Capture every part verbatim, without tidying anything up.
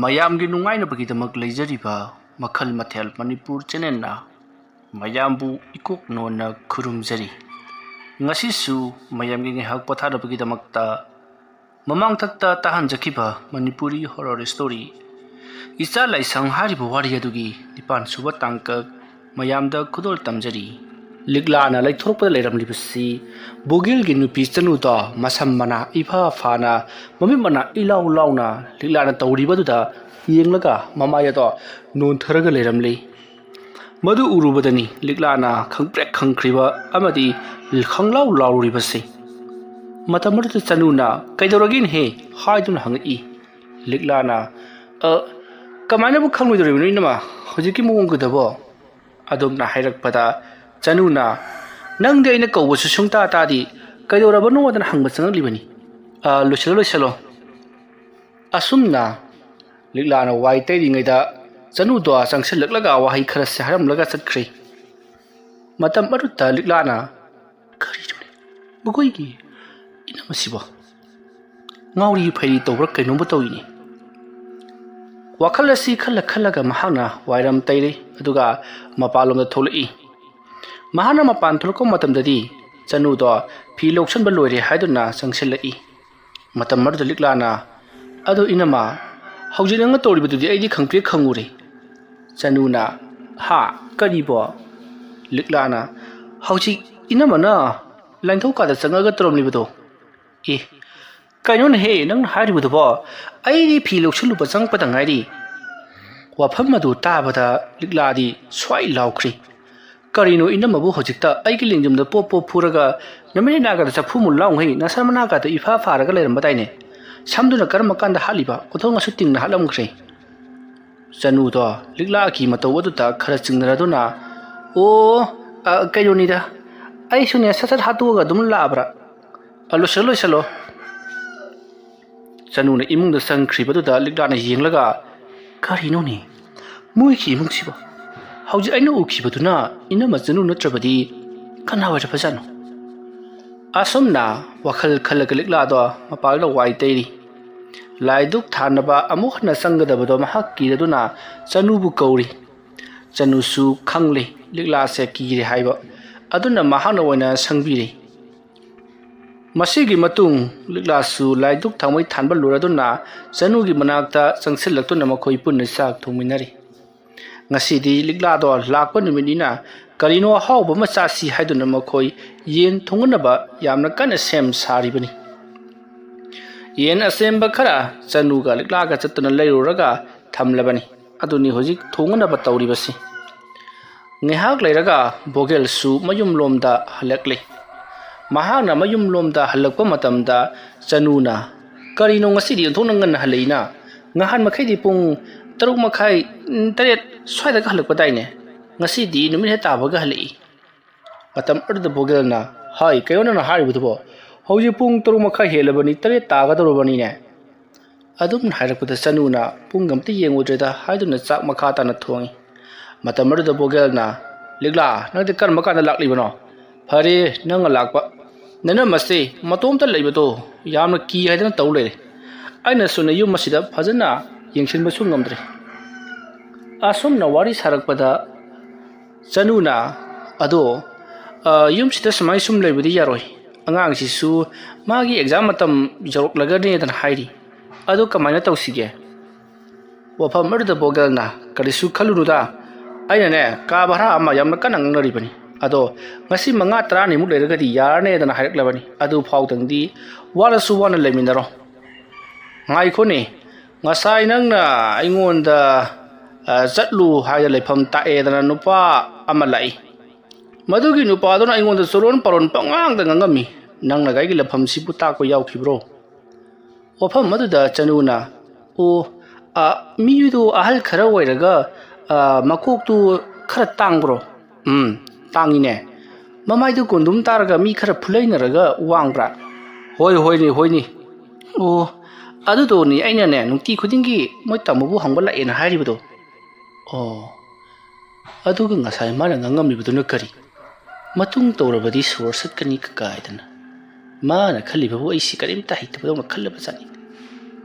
ꯃꯌꯥꯝꯒꯤ ꯅꯨꯡꯉꯥꯏꯅꯕꯒꯤꯗꯃꯛ ꯂꯩꯖꯔꯤꯕ ꯃꯈꯜ ꯃꯊꯦꯜ ꯃꯅꯤꯄꯨꯔ ꯆꯦꯅꯦꯜꯅ ꯃꯌꯥꯝꯕꯨ ꯏꯀꯣꯛ ꯅꯣꯟꯅ ꯈꯨꯔꯨꯝꯖꯔꯤ꯫ ꯉꯁꯤꯁꯨ ꯃꯌꯥꯝꯒꯤ ꯉꯥꯏꯍꯥꯛ ꯄꯣꯊꯥꯅꯕꯒꯤꯗꯃꯛꯇ ꯃꯃꯥꯡꯊꯛꯇ ꯇꯥꯍꯟꯖꯈꯤꯕ ꯃꯅꯤꯄꯨꯔꯤ ꯍꯣꯔꯣꯔ ꯁ꯭ꯇꯣꯔꯤ ꯏꯆꯥ ꯂꯥꯏꯁꯪ ꯍꯥꯏꯔꯤꯕ ꯋꯥꯔꯤ ꯑꯗꯨꯒꯤ ꯅꯤꯄꯥꯟ ꯁꯨꯕ ꯇꯥꯡꯀꯛ ꯃꯌꯥꯝꯗ ꯈꯨꯗꯣꯜ ꯇꯝꯖꯔꯤ꯫ ꯂꯤꯛꯂꯥꯅ ꯂꯩꯊꯣꯔꯛꯄꯗ ꯂꯩꯔꯝꯂꯤꯕꯁꯤ ꯕꯨꯒꯤꯜꯒꯤ ꯅꯨꯄꯤ ꯆꯅꯨꯗꯣ ꯃꯁꯝ ꯃꯅꯥ ꯏꯐꯥ ꯐꯥꯅ, ꯃꯃꯤꯠ ꯃꯅꯥ ꯏꯂꯥꯎ ꯂꯥꯎꯅ ꯂꯤꯛꯂꯥꯅ ꯇꯧꯔꯤꯕꯗꯨꯗ ꯌꯦꯡꯂꯒ ꯃꯃꯥꯏ ꯑꯗꯣ ꯅꯣꯟꯊꯔꯒ ꯂꯩꯔꯝꯂꯤ꯫ ꯃꯗꯨ ꯎꯔꯨꯕꯗꯅꯤ ꯂꯤꯛꯂꯥꯅ ꯈꯪꯄ꯭ꯔꯦꯛ ꯈꯪꯈ꯭ꯔꯤꯕ ꯑꯃꯗꯤ ꯈꯪꯂꯥꯎ ꯂꯥꯎꯔꯤꯕꯁꯤ꯫ ꯃꯇꯝ ꯑꯗꯨꯗ ꯆꯅꯨꯅ "ꯀꯩꯗꯧꯔꯒꯦꯅꯦꯍꯦ?" ꯍꯥꯏꯗꯨꯅ ꯍꯪꯉꯛꯏ꯫ ꯂꯤꯛꯂꯥꯅ, "ꯑ, ꯀꯃꯥꯏꯅꯕꯨ ꯈꯪꯂꯣꯏꯗꯧꯔꯤꯕꯅꯣ ꯏꯅꯝꯃ, ꯍꯧꯖꯤꯛꯀꯤ ꯃꯑꯣꯡꯗꯨꯗꯕꯣ?" ꯑꯗꯨꯝꯅ ꯍꯥꯏꯔꯛꯄꯗ ꯆꯅꯨꯅ, "ꯅꯪꯗꯤ ꯑꯩꯅ ꯀꯧꯕꯁꯨ ꯁꯨꯡꯇꯥ ꯇꯥꯗꯦ, ꯀꯩꯗꯧꯔꯕꯅꯣꯗꯅ ꯍꯪꯕ ꯆꯪꯉꯛꯂꯤꯕꯅꯤ꯫ ꯑ, ꯂꯣꯏꯁꯤꯜꯂꯣ, ꯂꯣꯏꯁꯤꯜꯂꯣ꯫" ꯑꯁꯨꯝꯅ ꯂꯤꯛꯂꯥꯅ ꯋꯥꯏ ꯇꯩꯔꯤꯉꯩꯗ ꯆꯅꯨꯗꯣ ꯆꯪꯁꯤꯜꯂꯛꯂꯒ ꯋꯥꯍꯩ ꯈꯔꯁꯦ ꯍꯥꯏꯔꯝꯂꯒ ꯆꯠꯈ꯭ꯔꯦ꯫ ꯃꯇꯝ ꯑꯗꯨꯗ ꯂꯤꯛꯂꯥꯅ, "ꯀꯔꯤꯅꯣꯅꯦ, ꯃꯈꯣꯏꯒꯤ ꯏꯅꯝ ꯑꯁꯤꯕꯣ ꯉꯥꯎꯔꯤ ꯐꯩꯔꯤ ꯇꯧꯕ꯭ꯔꯥ ꯀꯩꯅꯣꯝꯕꯨ ꯇꯧꯏꯅꯦ꯫" ꯋꯥꯈꯜ ꯑꯁꯤ ꯈꯜꯂ ꯈꯜꯂꯒ ꯃꯍꯥꯛꯅ ꯋꯥꯏꯔꯝ ꯇꯩꯔꯦ, ꯑꯗꯨꯒ ꯃꯄꯥꯟꯂꯣꯝꯗ ꯊꯣꯛꯂꯛꯏ꯫ ꯃꯍꯥꯛꯅ ꯃꯄꯥꯟ ꯊꯣꯛꯂꯛꯄ ꯃꯇꯝꯗꯗꯤ ꯆꯅꯨꯗꯣ ꯐꯤ ꯂꯧꯁꯟꯕ ꯂꯣꯏꯔꯦ ꯍꯥꯏꯗꯨꯅ ꯆꯪꯁꯤꯜꯂꯛꯏ꯫ ꯃꯇꯝ ꯑꯗꯨꯗ ꯂꯤꯛꯂꯥꯅ, "ꯑꯗꯣ ꯏꯅꯝꯃ, ꯍꯧꯖꯤꯛ ꯅꯪꯅ ꯇꯧꯔꯤꯕꯗꯨꯗꯤ ꯑꯩꯗꯤ ꯈꯪꯄ꯭ꯔꯦꯛ ꯈꯪꯉꯨꯔꯦ꯫" ꯆꯅꯨꯅ, "ꯍꯥ? ꯀꯔꯤꯕꯣ?" ꯂꯤꯛꯂꯥꯅ, "ꯍꯧꯖꯤꯛ ꯏꯅꯝꯃꯅ ꯂꯥꯏꯅꯤꯡꯊꯧ ꯀꯥꯗ ꯆꯪꯉꯒ ꯇꯧꯔꯝꯂꯤꯕꯗꯣ꯫" "ꯑꯦ, ꯀꯩꯅꯣꯅꯦꯍꯦ ꯅꯪꯅ ꯍꯥꯏꯔꯤꯕꯗꯨꯕꯣ? ꯑꯩꯗꯤ ꯐꯤ ꯂꯧꯁꯤꯜꯂꯨꯕ ꯆꯪꯉꯛꯄꯗ ꯉꯥꯏꯔꯤ꯫" ꯋꯥꯐꯝ ꯑꯗꯨ ꯇꯥꯕꯗ ꯂꯤꯛꯂꯥꯗꯤ ꯁ꯭ꯋꯥꯏ ꯂꯥꯎꯈ꯭ꯔꯦ꯫ "ꯀꯔꯤꯅꯣ ꯏꯅꯝꯃꯕꯨ ꯍꯧꯖꯤꯛꯇ ꯑꯩꯒꯤ ꯂꯦꯡꯖꯨꯝꯗ ꯄꯣꯞ ꯄꯣꯞ ꯐꯨꯔꯒ ꯅꯃꯤꯠ ꯏꯅꯥꯒꯗ ꯆꯐꯨ ꯃꯨꯜ ꯂꯥꯎꯉꯩ ꯅꯁꯝ ꯃꯅꯥꯒꯗ ꯏꯐꯥ ꯐꯥꯔꯒ ꯂꯩꯔꯝꯕꯗꯥꯏꯅꯦ? ꯁꯝꯗꯨꯅ ꯀꯔꯝꯕ ꯀꯥꯟꯗ ꯍꯥꯠꯂꯤꯕ? ꯑꯣꯟꯊꯣꯡ ꯑꯁꯨ ꯇꯤꯡꯅ ꯍꯥꯠꯂꯝꯈ꯭ꯔꯦ꯫" ꯆꯅꯨꯗꯣ ꯂꯤꯛꯂꯥꯒꯤ ꯃꯇꯧ ꯑꯗꯨꯗ ꯈꯔ ꯆꯤꯡꯅꯔꯗꯨꯅ, "ꯑꯣ, ꯑ, ꯀꯩꯅꯣꯅꯤꯗ, ꯑꯩꯁꯨꯅꯦ ꯁꯠ ꯁꯠ ꯍꯥꯠꯇꯣꯛꯑꯒ ꯑꯗꯨꯝ ꯂꯥꯛꯑꯕ꯭ꯔꯥ? ꯑ, ꯂꯣꯏꯁꯤꯜꯂꯣ, ꯂꯣꯏꯁꯤꯜꯂꯣ꯫" ꯆꯅꯨꯅ ꯏꯃꯨꯡꯗ ꯆꯪꯈ꯭ꯔꯤꯕꯗꯨꯗ ꯂꯤꯛꯂꯥꯅ ꯌꯦꯡꯂꯒ, "ꯀꯔꯤꯅꯣꯅꯦ ꯃꯣꯏꯒꯤ ꯏꯃꯨꯡꯁꯤꯕꯣ? ꯍꯧꯖꯤꯛ ꯑꯩꯅ ꯎꯈꯤꯕꯗꯨꯅ ꯏꯅꯝꯃ ꯆꯅꯨ ꯅꯠꯇ꯭ꯔꯕꯗꯤ ꯀꯅꯥ ꯑꯣꯏꯔꯕꯖꯥꯠꯅꯣ?" ꯑꯁꯨꯝꯅ ꯋꯥꯈꯜ ꯈꯜꯂꯒ ꯂꯤꯛꯂꯥꯗꯣ ꯃꯄꯥꯜꯗ ꯋꯥꯏ ꯇꯩꯔꯤ꯫ ꯂꯥꯏꯗꯨꯛ ꯊꯥꯅꯕ ꯑꯃꯨꯛ ꯍꯟꯅ ꯆꯪꯒꯗꯕꯗꯣ ꯃꯍꯥꯛ ꯀꯤꯔꯗꯨꯅ ꯆꯅꯨꯕꯨ ꯀꯧꯔꯤ꯫ ꯆꯅꯨꯁꯨ ꯈꯪꯂꯦ ꯂꯤꯛꯂꯥꯁꯦ ꯀꯤꯔꯦ ꯍꯥꯏꯕ, ꯑꯗꯨꯅ ꯃꯍꯥꯛꯅ ꯑꯣꯏꯅ ꯁꯪꯕꯤꯔꯦ꯫ ꯃꯁꯤꯒꯤ ꯃꯇꯨꯡ ꯂꯤꯛꯂꯥꯁꯨ ꯂꯥꯏꯗꯨꯛ ꯊꯥꯎꯃꯩ ꯊꯥꯟꯕ ꯂꯣꯏꯔꯗꯨꯅ ꯆꯅꯨꯒꯤ ꯃꯅꯥꯛꯇ ꯆꯪꯁꯤꯜꯂꯛꯇꯨꯅ ꯃꯈꯣꯏ ꯄꯨꯟꯅ ꯆꯥꯛ ꯊꯣꯡꯃꯤꯟꯅꯔꯤ꯫ ꯉꯁꯤꯗꯤ ꯂꯤꯛꯂꯥꯗꯣ ꯂꯥꯛꯄ ꯅꯨꯃꯤꯠꯅꯤꯅ ꯀꯔꯤꯅꯣ ꯑꯍꯥꯎꯕ ꯑꯃ ꯆꯥꯁꯤ ꯍꯥꯏꯗꯨꯅ ꯃꯈꯣꯏ ꯌꯦꯟ ꯊꯣꯡꯅꯅꯕ ꯌꯥꯝꯅ ꯀꯟꯅ ꯁꯦꯝ ꯁꯥꯔꯤꯕꯅꯤ꯫ ꯌꯦꯟ ꯑꯁꯦꯝꯕ ꯈꯔ ꯆꯅꯨꯒ ꯂꯤꯛꯂꯥꯒ ꯆꯠꯇꯨꯅ ꯂꯩꯔꯨꯔꯒ ꯊꯝꯂꯕꯅꯤ꯫ ꯑꯗꯨꯅꯤ ꯍꯧꯖꯤꯛ ꯊꯣꯡꯅꯅꯕ ꯇꯧꯔꯤꯕꯁꯤ꯫ ꯉꯥꯏꯍꯥꯛ ꯂꯩꯔꯒ ꯕꯣꯒꯦꯜꯁꯨ ꯃꯌꯨꯝꯂꯣꯝꯗ ꯍꯜꯂꯛꯂꯦ꯫ ꯃꯍꯥꯛꯅ ꯃꯌꯨꯝꯂꯣꯝꯗ ꯍꯜꯂꯛꯄ ꯃꯇꯝꯗ ꯆꯅꯨꯅ, "ꯀꯔꯤꯅꯣ ꯉꯁꯤꯗꯤ ꯑꯣꯟꯊꯣꯛꯅ ꯉꯟꯅ ꯍꯜꯂꯛꯏꯅ? ꯉꯍꯥꯟ ꯃꯈꯩꯗꯤ ꯄꯨꯡ ꯇꯔꯨꯛ ꯃꯈꯥꯏ, ꯎꯝ, ꯇꯔꯦꯠ ꯁ꯭ꯋꯥꯏꯗꯒ ꯍꯜꯂꯛꯄꯗꯥꯏꯅꯦ? ꯉꯁꯤꯗꯤ ꯅꯨꯃꯤꯠ ꯍꯦꯛ ꯇꯥꯕꯒ ꯍꯜꯂꯛꯏ꯫" ꯃꯇꯝ ꯑꯗꯨꯗ ꯕꯣꯒꯦꯜꯅ, "ꯍꯥꯏ, ꯀꯩꯅꯣ ꯅꯪꯅ ꯍꯥꯏꯔꯤꯕꯗꯨꯕꯣ? ꯍꯧꯖꯤꯛ ꯄꯨꯡ ꯇꯔꯨꯛ ꯃꯈꯥꯏ ꯍꯦꯜꯂꯕꯅꯤ, ꯇꯔꯦꯠ ꯇꯥꯒꯗꯧꯔꯕꯅꯤꯅꯦ꯫" ꯑꯗꯨꯝ ꯍꯥꯏꯔꯛꯄꯗ ꯆꯅꯨꯅ ꯄꯨꯡ ꯑꯝꯇ ꯌꯦꯡꯉꯨꯗ꯭ꯔꯦꯗ ꯍꯥꯏꯗꯨꯅ ꯆꯥꯛ ꯃꯈꯥ ꯇꯥꯅ ꯊꯣꯡꯉꯤ꯫ ꯃꯇꯝ ꯑꯗꯨꯗ ꯕꯣꯒꯦꯜꯅ, "ꯂꯤꯛꯂꯥ, ꯅꯪꯗꯤ ꯀꯔꯝꯕ ꯀꯥꯟꯗ ꯂꯥꯛꯂꯤꯕꯅꯣ? ꯐꯔꯦ, ꯅꯪꯅ ꯂꯥꯛꯄ꯫ ꯅꯅꯝꯃꯁꯦ ꯃꯇꯣꯝꯇ ꯂꯩꯕꯗꯣ ꯌꯥꯝꯅ ꯀꯤ ꯍꯥꯏꯗꯅ ꯇꯧ ꯂꯩꯔꯦ꯫ ꯑꯩꯅꯁꯨ ꯅꯌꯨꯝ ꯑꯁꯤꯗ ꯐꯖꯅ ꯌꯦꯡꯁꯤꯟꯕꯁꯨ ꯉꯝꯗ꯭ꯔꯦ꯫" ꯑꯁꯨꯝꯅ ꯋꯥꯔꯤ ꯁꯥꯔꯛꯄꯗ ꯆꯅꯨꯅ, "ꯑꯗꯣ, ꯑ, ꯌꯨꯝꯁꯤꯗ ꯁꯨꯃꯥꯏꯅ ꯁꯨꯝ ꯂꯩꯕꯗꯤ ꯌꯥꯔꯣꯏ꯫ ꯑꯉꯥꯡꯁꯤꯁꯨ ꯃꯥꯒꯤ ꯑꯦꯛꯖꯥꯝ ꯃꯇꯝ ꯌꯧꯔꯛꯂꯒꯅꯦꯗꯅ ꯍꯥꯏꯔꯤ꯫ ꯑꯗꯨ ꯀꯃꯥꯏꯅ ꯇꯧꯁꯤꯒꯦ?" ꯋꯥꯐꯝ ꯑꯗꯨꯗ ꯕꯣꯒꯦꯜꯅ, "ꯀꯔꯤꯁꯨ ꯈꯜꯂꯨꯅꯨꯗ꯫ ꯑꯩꯅꯅꯦ, ꯀꯥ ꯚꯔꯥ ꯑꯃ ꯌꯥꯝꯅ ꯀꯟꯅ ꯉꯥꯡꯅꯔꯤꯕꯅꯤ꯫ ꯑꯗꯣ ꯉꯁꯤ ꯃꯉꯥ ꯇꯔꯥꯅꯤꯃꯨꯛ ꯂꯩꯔꯒꯗꯤ ꯌꯥꯔꯅꯦꯗꯅ ꯍꯥꯏꯔꯛꯂꯕꯅꯤ꯫ ꯑꯗꯨ ꯐꯥꯎꯗꯪꯗꯤ ꯋꯥꯔꯁꯨ ꯋꯥꯅ ꯂꯩꯃꯤꯟꯅꯔꯣ꯫" "ꯉꯥꯏꯈꯣꯅꯦ, ꯉꯁꯥꯏ ꯅꯪꯅ ꯑꯩꯉꯣꯟꯗ, ꯑ, ꯆꯠꯂꯨ ꯍꯥꯏꯗ ꯂꯩꯐꯝ ꯇꯥꯛꯑꯦꯗꯅ ꯅꯨꯄꯥ ꯑꯃ ꯂꯥꯛꯏ꯫ ꯃꯗꯨꯒꯤ ꯅꯨꯄꯥꯗꯨꯅ ꯑꯩꯉꯣꯟꯗ ꯆꯨꯔꯣꯟ ꯄꯥꯔꯣꯟ ꯄꯉꯥꯡꯗ ꯉꯥꯡꯉꯝꯃꯤ꯫ ꯅꯪꯅ ꯑꯩꯒꯤ ꯂꯩꯐꯝꯁꯤꯕꯨ ꯇꯥꯛꯄ ꯌꯥꯎꯈꯤꯕ꯭ꯔꯣ?" ꯋꯥꯐꯝ ꯑꯗꯨꯗ ꯆꯅꯨꯅ, "ꯑꯣ, ꯑ, ꯃꯤꯗꯨ ꯑꯍꯜ ꯈꯔ ꯑꯣꯏꯔꯒ, ꯑ, ꯃꯀꯣꯛꯇꯨ ꯈꯔ ꯇꯥꯡꯕ꯭ꯔꯣ?" "ꯎꯝ, ꯇꯥꯡꯉꯤꯅꯦ꯫ ꯃꯃꯥꯏꯗꯨ ꯀꯣꯟꯗꯨꯝ ꯇꯥꯔꯒ ꯃꯤ ꯈꯔ ꯐꯨꯂꯩꯅꯔꯒ ꯋꯥꯡꯕ꯭ꯔꯥ?" "ꯍꯣꯏ, ꯍꯣꯏꯅꯦ, ꯍꯣꯏꯅꯦ꯫" "ꯑꯣ, ꯑꯗꯨꯗꯣꯅꯤ ꯑꯩꯅꯅꯦ ꯅꯨꯡꯇꯤ ꯈꯨꯗꯤꯡꯒꯤ ꯃꯣꯏ ꯇꯥꯃꯣꯕꯨ ꯍꯪꯕ ꯂꯥꯛꯑꯦꯅ ꯍꯥꯏꯔꯤꯕꯗꯣ꯫" "ꯑꯣ, ꯑꯗꯨꯒ ꯉꯁꯥꯏ ꯃꯥꯅ ꯉꯥꯡꯉꯝꯃꯤꯕꯗꯨꯅ ꯀꯔꯤ? ꯃꯇꯨꯡ ꯇꯧꯔꯕꯗꯤ ꯁꯣꯔ ꯁꯠꯀꯅꯤ ꯀꯥꯏꯗꯅ꯫ ꯃꯥꯅ ꯈꯜꯂꯤꯕꯕꯨ ꯑꯩꯁꯤ ꯀꯔꯤꯝꯇ ꯍꯩꯇꯕꯗꯧꯅ ꯈꯜꯂꯕ ꯖꯥꯠꯅꯤ꯫"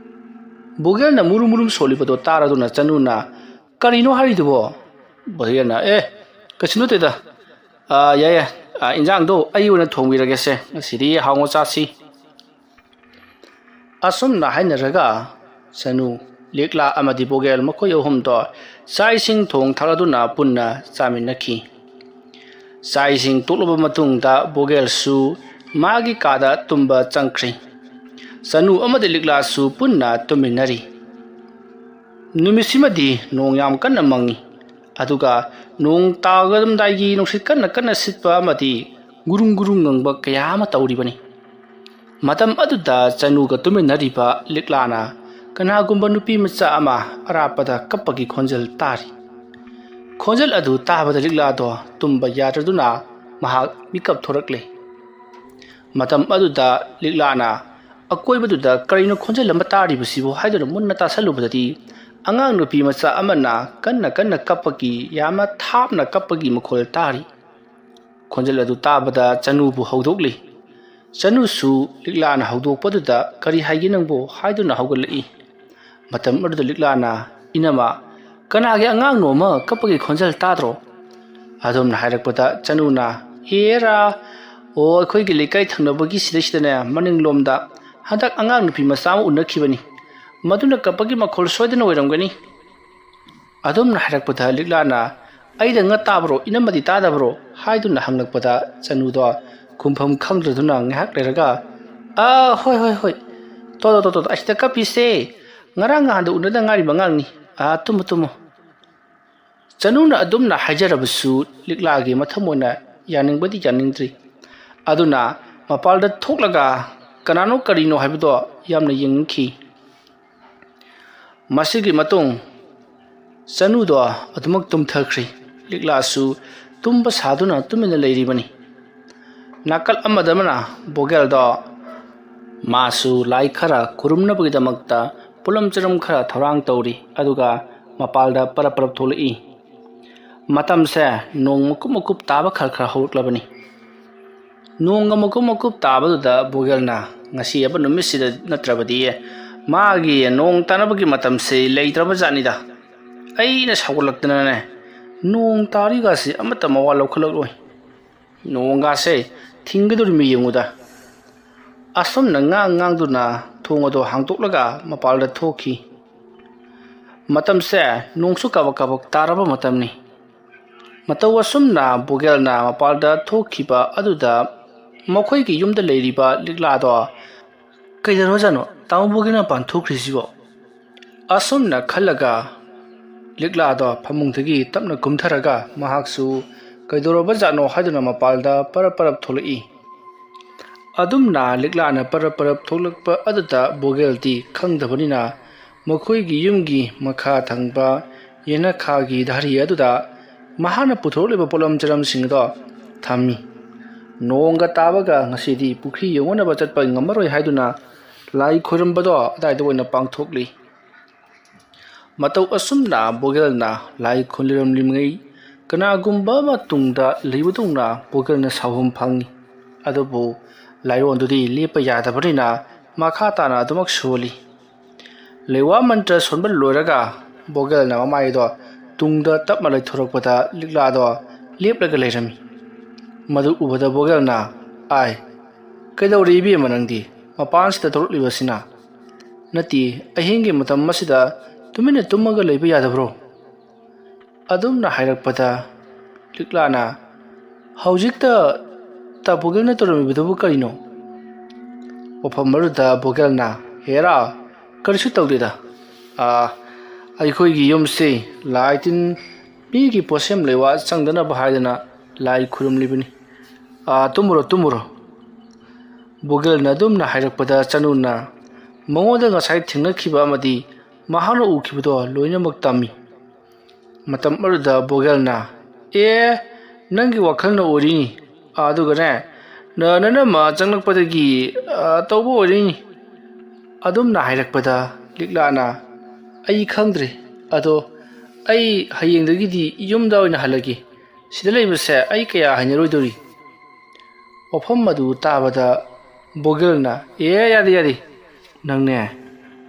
ꯕꯣꯒꯦꯜꯅ ꯃꯨꯔꯨꯝ ꯃꯨꯔꯨꯝ ꯁꯣꯜꯂꯤꯕꯗꯣ ꯇꯥꯔꯗꯨꯅ ꯆꯅꯨꯅ, "ꯀꯔꯤꯅꯣ ꯍꯥꯏꯔꯤꯗꯨꯕꯣ?" ꯕꯣꯒꯦꯜꯅ, "ꯑꯦ, ꯀꯩꯁꯨ ꯅꯠꯇꯦꯗ꯫ ꯑꯥ, ꯌꯥꯏ ꯌꯥꯏ, ꯑꯥ, ꯏꯟꯖꯥꯡꯗꯣ ꯑꯩ ꯑꯣꯏꯅ ꯊꯣꯡꯕꯤꯔꯒꯦꯁꯦ, ꯉꯁꯤꯗꯤ ꯍꯥꯎꯅ ꯆꯥꯁꯤ"꯫ ꯑꯁꯨꯝꯅ ꯍꯥꯏꯅꯔꯒ ꯆꯅꯨ, ꯂꯤꯛꯂꯥ ꯑꯃꯗꯤ ꯕꯣꯒꯦꯜ ꯃꯈꯣꯏ ꯑꯍꯨꯝꯗꯣ ꯆꯥꯛ ꯏꯁꯤꯡ ꯊꯣꯡ ꯊꯥꯛꯂꯗꯨꯅ ꯄꯨꯟꯅ ꯆꯥꯃꯤꯟꯅꯈꯤ꯫ ꯆꯥꯛ ꯏꯁꯤꯡ ꯇꯣꯛꯂꯕ ꯃꯇꯨꯡꯗ ꯕꯣꯒꯦꯜꯁꯨ ꯃꯥꯒꯤ ꯀꯥꯗ ꯇꯨꯝꯕ ꯆꯪꯈ꯭ꯔꯦ꯫ ꯆꯅꯨ ꯑꯃꯗꯤ ꯂꯤꯛꯂꯥꯁꯨ ꯄꯨꯟꯅ ꯇꯨꯝꯃꯤꯟꯅꯔꯤ꯫ ꯅꯨꯃꯤꯠꯁꯤꯃꯗꯤ ꯅꯣꯡ ꯌꯥꯝ ꯀꯟꯅ ꯃꯪꯉꯤ꯫ ꯑꯗꯨꯒ ꯅꯣꯡ ꯇꯥꯒꯗꯝꯗꯥꯏꯒꯤ ꯅꯨꯡꯁꯤꯠ ꯀꯟꯅ ꯀꯟꯅ ꯁꯤꯠꯄ ꯑꯃꯗꯤ ꯒꯨꯔꯨꯡ ꯒꯨꯔꯨꯡ ꯉꯪꯕ ꯀꯌꯥ ꯑꯃ ꯇꯧꯔꯤꯕꯅꯤ꯫ ꯃꯇꯝ ꯑꯗꯨꯗ ꯆꯅꯨꯒ ꯇꯨꯃꯤꯟꯅꯔꯤꯕ ꯂꯤꯛꯂꯥꯅ ꯀꯅꯥꯒꯨꯝꯕ ꯅꯨꯄꯤ ꯃꯆꯥ ꯑꯃ ꯑꯔꯥꯞꯄꯗ ꯀꯞꯄꯒꯤ ꯈꯣꯟꯖꯦꯜ ꯇꯥꯔꯤ꯫ ꯈꯣꯟꯖꯦꯜ ꯑꯗꯨ ꯇꯥꯕꯗ ꯂꯤꯛꯂꯥꯗꯣ ꯇꯨꯝꯕ ꯌꯥꯗ꯭ꯔꯗꯨꯅ ꯃꯍꯥꯛ ꯃꯤꯀꯞ ꯊꯣꯔꯛꯂꯦ꯫ ꯃꯇꯝ ꯑꯗꯨꯗ ꯂꯤꯛꯂꯥꯅ ꯑꯀꯣꯏꯕꯗꯨꯗ ꯀꯔꯤꯅꯣ ꯈꯣꯟꯖꯦꯜ ꯑꯃ ꯇꯥꯔꯤꯕꯁꯤꯕꯨ ꯍꯥꯏꯗꯨꯅ ꯃꯨꯟꯅ ꯇꯥꯁꯜꯂꯨꯕꯗꯗꯤ ꯑꯉꯥꯡ ꯅꯨꯄꯤ ꯃꯆꯥ ꯑꯃꯅ ꯀꯟꯅ ꯀꯟꯅ ꯀꯞꯄꯒꯤ, ꯌꯥꯝꯅ ꯊꯥꯞꯅ ꯀꯞꯄꯒꯤ ꯃꯈꯣꯜ ꯇꯥꯔꯤ꯫ ꯈꯣꯟꯖꯦꯜ ꯑꯗꯨ ꯇꯥꯕꯗ ꯆꯅꯨꯕꯨ ꯍꯧꯗꯣꯛꯂꯤ꯫ ꯆꯅꯨꯁꯨ ꯂꯤꯛꯂꯥꯅ ꯍꯧꯗꯣꯛꯄꯗꯨꯗ "ꯀꯔꯤ ꯍꯥꯏꯒꯦ ꯅꯪꯕꯨ?" ꯍꯥꯏꯗꯨꯅ ꯍꯧꯒꯠꯂꯛꯏ꯫ ꯃꯇꯝ ꯑꯗꯨꯗ ꯂꯤꯛꯂꯥꯅ, "ꯏꯅꯝꯃ, ꯀꯅꯥꯒꯤ ꯑꯉꯥꯡꯅꯣ ꯑꯃ ꯀꯞꯄꯒꯤ ꯈꯣꯟꯖꯦꯜ ꯇꯥꯗ꯭ꯔꯣ?" ꯑꯗꯨꯝꯅ ꯍꯥꯏꯔꯛꯄꯗ ꯆꯅꯨꯅ, "ꯑꯦꯔꯥ, ꯑꯣ, ꯑꯩꯈꯣꯏꯒꯤ ꯂꯩꯀꯥꯏ ꯊꯪꯅꯕꯒꯤ ꯁꯤꯗꯩꯁꯤꯗꯅꯦ, ꯃꯅꯤꯡꯂꯣꯝꯗ ꯍꯟꯗꯛ ꯑꯉꯥꯡ ꯅꯨꯄꯤ ꯃꯆꯥ ꯑꯃ ꯎꯅꯈꯤꯕꯅꯤ꯫ ꯃꯗꯨꯅ ꯀꯞꯄꯒꯤ ꯃꯈꯣꯜ ꯁꯣꯏꯗꯅ ꯑꯣꯏꯔꯝꯒꯅꯤ"꯫ ꯑꯗꯨꯝꯅ ꯍꯥꯏꯔꯛꯄꯗ ꯂꯤꯛꯂꯥꯅ, "ꯑꯩꯗ ꯉꯛ ꯇꯥꯕ꯭ꯔꯣ, ꯏꯅꯝꯃꯗꯤ ꯇꯥꯗꯕ꯭ꯔꯣ?" ꯍꯥꯏꯗꯨꯅ ꯍꯪꯂꯛꯄꯗ ꯆꯅꯨꯗꯣ ꯈꯨꯝꯐꯝ ꯈꯪꯗ꯭ꯔꯗꯨꯅ ꯉꯥꯏꯍꯥꯛ ꯂꯩꯔꯒ, "ꯑꯥ, ꯍꯣꯏ, ꯍꯣꯏ, ꯍꯣꯏ, ꯇꯣ, ꯇꯣ, ꯇꯣ, ꯇꯣ, ꯑꯁꯤꯗ ꯀꯞꯄꯤꯁꯦ ꯉꯔꯥꯡ ꯅꯍꯥꯟꯗ ꯎꯅꯗ ꯉꯥꯏꯔꯤꯕ ꯑꯉꯥꯡꯅꯤ꯫ ꯑꯥ, ꯇꯨꯝꯃꯨ, ꯇꯨꯝꯃꯨ"꯫ ꯆꯅꯨꯅ ꯑꯗꯨꯝꯅ ꯍꯥꯏꯖꯔꯕꯁꯨ ꯂꯤꯛꯂꯥꯒꯤ ꯃꯊꯃꯣꯏꯅ ꯌꯥꯅꯤꯡꯕꯗꯤ ꯌꯥꯅꯤꯡꯗ꯭ꯔꯤ꯫ ꯑꯗꯨꯅ ꯃꯄꯥꯜꯗ ꯊꯣꯛꯂꯒ ꯀꯅꯥꯅꯣ ꯀꯔꯤꯅꯣ ꯍꯥꯏꯕꯗꯣ ꯌꯥꯝꯅ ꯌꯦꯡꯅꯤꯡꯈꯤ꯫ ꯃꯁꯤꯒꯤ ꯃꯇꯨꯡ ꯆꯅꯨꯗꯣ ꯑꯗꯨꯃꯛ ꯇꯨꯝꯊꯈ꯭ꯔꯤ꯫ ꯂꯤꯛꯂꯥꯁꯨ ꯇꯨꯝꯕ ꯁꯥꯗꯨꯅ ꯇꯨꯃꯤꯟꯅ ꯂꯩꯔꯤꯕꯅꯤ꯫ ꯅꯥꯀꯜ ꯑꯃꯗ ꯑꯃꯅ ꯕꯣꯒꯦꯜꯗꯣ ꯃꯥꯁꯨ ꯂꯥꯏ ꯈꯔ ꯈꯨꯔꯨꯝꯅꯕꯒꯤꯗꯃꯛꯇ ꯄꯣꯠꯂꯝ ꯆꯔꯝ ꯈꯔ ꯊꯧꯔꯥꯡ ꯇꯧꯔꯤ, ꯑꯗꯨꯒ ꯃꯄꯥꯜꯗ ꯄꯔꯞ ꯄꯔꯞ ꯊꯣꯛꯂꯛꯏ꯫ ꯃꯇꯝꯁꯦ ꯅꯣꯡ ꯃꯀꯨꯞ ꯃꯀꯨꯞ ꯇꯥꯕ ꯈꯔ ꯈꯔ ꯍꯧꯔꯛꯂꯕꯅꯤ꯫ ꯅꯣꯡꯒ ꯃꯀꯨꯞ ꯃꯀꯨꯞ ꯇꯥꯕꯗꯨꯗ ꯕꯣꯒꯦꯜꯅ, "ꯉꯁꯤ ꯍꯥꯏꯕ ꯅꯨꯃꯤꯠꯁꯤꯗ ꯅꯠꯇ꯭ꯔꯕꯗꯤ ꯃꯥꯒꯤ ꯅꯣꯡ ꯇꯥꯅꯕꯒꯤ ꯃꯇꯝꯁꯦ ꯂꯩꯇ꯭ꯔꯕ ꯖꯥꯠꯅꯤꯗ꯫ ꯑꯩꯅ ꯁꯥꯎꯒꯠꯂꯛꯇꯅꯅꯦ, ꯅꯣꯡ ꯇꯥꯔꯤꯒꯥꯁꯤ ꯑꯃꯠꯇ ꯃꯋꯥ ꯂꯧꯈꯠꯂꯛꯂꯣꯏ꯫ ꯅꯣꯡꯒꯥꯁꯦ ꯊꯤꯡꯒꯗꯧꯔꯤꯃꯤ ꯌꯦꯡꯉꯨꯗ꯫ ꯑꯁꯨꯝꯅ ꯉꯥꯡ ꯉꯥꯡꯗꯨꯅ ꯊꯣꯡ ꯑꯗꯣ ꯍꯥꯡꯗꯣꯛꯂꯒ ꯃꯄꯥꯜꯗ ꯊꯣꯛꯈꯤ꯫ ꯃꯇꯝꯁꯦ ꯅꯣꯡꯁꯨ ꯀꯥꯕꯛ ꯀꯥꯕꯛ ꯇꯥꯔꯕ ꯃꯇꯝꯅꯤ꯫ ꯃꯇꯧ ꯑꯁꯨꯝꯅ ꯕꯣꯒꯦꯜꯅ ꯃꯄꯥꯜꯗ ꯊꯣꯛꯈꯤꯕ ꯑꯗꯨꯗ ꯃꯈꯣꯏꯒꯤ ꯌꯨꯝꯗ ꯂꯩꯔꯤꯕ ꯂꯤꯛꯂꯥꯗꯣ, "ꯀꯩꯗꯧꯔꯖꯥꯠꯅꯣ ꯇꯥꯃꯣ ꯕꯣꯒꯦꯜꯅ ꯃꯄꯥꯟ ꯊꯣꯛꯈ꯭ꯔꯤꯁꯤꯕꯣ?" ꯑꯁꯨꯝꯅ ꯈꯜꯂꯒ ꯂꯤꯛꯂꯥꯗꯣ ꯐꯃꯨꯡꯗꯒꯤ ꯇꯞꯅ ꯀꯨꯝꯊꯔꯒ ꯃꯍꯥꯛꯁꯨ ꯀꯩꯗꯧꯔꯕꯖꯥꯠꯅꯣ ꯍꯥꯏꯗꯨꯅ ꯃꯄꯥꯜꯗ ꯄꯔꯞ ꯄꯔꯞ ꯊꯣꯛꯂꯛꯏ꯫ ꯑꯗꯨꯝꯅ ꯂꯤꯛꯂꯥꯅ ꯄꯔꯞ ꯄꯔꯞ ꯊꯣꯛꯂꯛꯄ ꯑꯗꯨꯗ ꯕꯣꯒꯦꯜꯗꯤ ꯈꯪꯗꯕꯅꯤꯅ ꯃꯈꯣꯏꯒꯤ ꯌꯨꯝꯒꯤ ꯃꯈꯥ ꯊꯪꯕ ꯌꯦꯅꯈꯥꯒꯤ ꯙꯥꯔꯤ ꯑꯗꯨꯗ ꯃꯍꯥꯛꯅ ꯄꯨꯊꯣꯔꯛꯂꯤꯕ ꯄꯣꯠꯂꯝ ꯆꯔꯝꯁꯤꯡ ꯑꯗꯣ ꯊꯝꯃꯤ꯫ ꯅꯣꯡꯒ ꯇꯥꯕꯒ ꯉꯁꯤꯗꯤ ꯄꯨꯈ꯭ꯔꯤ ꯌꯧꯅꯅꯕ ꯆꯠꯄ ꯉꯝꯃꯔꯣꯏ ꯍꯥꯏꯗꯨꯅ ꯂꯥꯏ ꯈꯣꯏꯔꯝꯕꯗꯣ ꯑꯗꯥꯏꯗ ꯑꯣꯏꯅ ꯄꯥꯡꯊꯣꯛꯂꯤ꯫ ꯃꯇꯧ ꯑꯁꯨꯝꯅ ꯕꯣꯒꯦꯜꯅ ꯂꯥꯏ ꯈꯨꯔꯨꯝꯂꯤꯉꯩ ꯀꯅꯥꯒꯨꯝꯕ ꯑꯃ ꯇꯨꯡꯗ ꯂꯩꯕꯗꯧꯅ ꯕꯣꯒꯦꯜꯅ ꯁꯥꯎꯍꯨꯝ ꯐꯪꯏ꯫ ꯑꯗꯨꯕꯨ ꯂꯥꯏꯑꯣꯟꯗꯨꯗꯤ ꯂꯦꯞꯄ ꯌꯥꯗꯕꯅꯤꯅ ꯃꯈꯥ ꯇꯥꯅ ꯑꯗꯨꯃꯛ ꯁꯣꯜꯂꯤ꯫ ꯂꯩꯋꯥ ꯃꯟꯇ꯭ꯔ ꯁꯣꯟꯕ ꯂꯣꯏꯔꯒ ꯕꯣꯒꯦꯜꯅ ꯃꯃꯥꯏꯗꯣ ꯇꯨꯡꯗ ꯇꯞꯅ ꯂꯩꯊꯣꯔꯛꯄꯗ ꯂꯤꯛꯂꯥꯗꯣ ꯂꯦꯞꯂꯒ ꯂꯩꯔꯝꯃꯤ꯫ ꯃꯗꯨ ꯎꯕꯗ ꯕꯣꯒꯦꯜꯅ, "ꯑꯥꯏ, ꯀꯩꯗꯧꯔꯦ ꯏꯕꯦꯝꯃ ꯅꯪꯗꯤ? ꯃꯄꯥꯟꯁꯤꯗ ꯊꯣꯛꯂꯛꯂꯤꯕꯁꯤꯅ?" "ꯅꯠꯇꯦ, ꯑꯍꯤꯡꯒꯤ ꯃꯇꯝ ꯑꯁꯤꯗ ꯇꯨꯃꯤꯟꯅ ꯇꯨꯝꯃꯒ ꯂꯩꯕ ꯌꯥꯗꯕ꯭ꯔꯣ?" ꯑꯗꯨꯝꯅ ꯍꯥꯏꯔꯛꯄꯗ ꯂꯤꯛꯂꯥꯅ, "ꯍꯧꯖꯤꯛꯇ ꯇꯥ ꯕꯣꯒꯦꯜꯅ ꯇꯧꯔꯝꯃꯤꯕꯗꯨꯕꯨ ꯀꯔꯤꯅꯣ?" ꯋꯥꯐꯝ ꯑꯗꯨꯗ ꯕꯣꯒꯦꯜꯅ, "ꯍꯦꯔꯥ, ꯀꯔꯤꯁꯨ ꯇꯧꯗꯦꯗ꯫ ꯑꯥ, ꯑꯩꯈꯣꯏꯒꯤ ꯌꯨꯝꯁꯤ ꯂꯥꯏ ꯇꯤꯟ ꯃꯤꯒꯤ ꯄꯣꯠꯁꯦꯝ ꯂꯩꯋꯥ ꯆꯪꯗꯅꯕ ꯍꯥꯏꯗꯅ ꯂꯥꯏ ꯈꯨꯔꯨꯝꯂꯤꯕꯅꯤ꯫ ꯑꯥ, ꯇꯨꯝꯃꯨꯔꯣ, ꯇꯨꯝꯃꯨꯔꯣ꯫" ꯕꯣꯒꯦꯜꯅ ꯑꯗꯨꯝꯅ ꯍꯥꯏꯔꯛꯄꯗ ꯆꯅꯨꯅ ꯃꯉꯣꯟꯗ ꯉꯁꯥꯏ ꯊꯦꯡꯅꯈꯤꯕ ꯑꯃꯗꯤ ꯃꯍꯥꯛꯅ ꯎꯈꯤꯕꯗꯣ ꯂꯣꯏꯅꯃꯛ ꯇꯝꯃꯤ꯫ ꯃꯇꯝ ꯑꯗꯨꯗ ꯕꯣꯒꯦꯜꯅ, "ꯑꯦ, ꯅꯪꯒꯤ ꯋꯥꯈꯜꯅ ꯑꯣꯏꯔꯤꯅꯤ꯫ ꯑꯗꯨꯒꯅꯦ, ꯅ-, ꯅꯅꯝꯃ ꯆꯪꯂꯛꯄꯗꯒꯤ, ꯑ, ꯇꯧꯕ ꯑꯣꯏꯔꯤꯅꯤ꯫" ꯑꯗꯨꯝꯅ ꯍꯥꯏꯔꯛꯄꯗ ꯂꯤꯛꯂꯥꯅ, "ꯑꯩ ꯈꯪꯗ꯭ꯔꯦ꯫ ꯑꯗꯣ ꯑꯩ ꯍꯌꯦꯡꯗꯒꯤꯗꯤ ꯌꯨꯝꯗ ꯑꯣꯏꯅ ꯍꯜꯂꯒꯦ꯫ ꯁꯤꯗ ꯂꯩꯕꯁꯦ ꯑꯩ ꯀꯌꯥ ꯍꯩꯅꯔꯣꯏꯗꯧꯔꯤ꯫" ꯋꯥꯐꯝ ꯑꯗꯨ ꯇꯥꯕꯗ ꯕꯣꯒꯦꯜꯅ, "ꯑꯦ, ꯌꯥꯗꯦ, ꯌꯥꯗꯦ꯫ ꯅꯪꯅꯦ,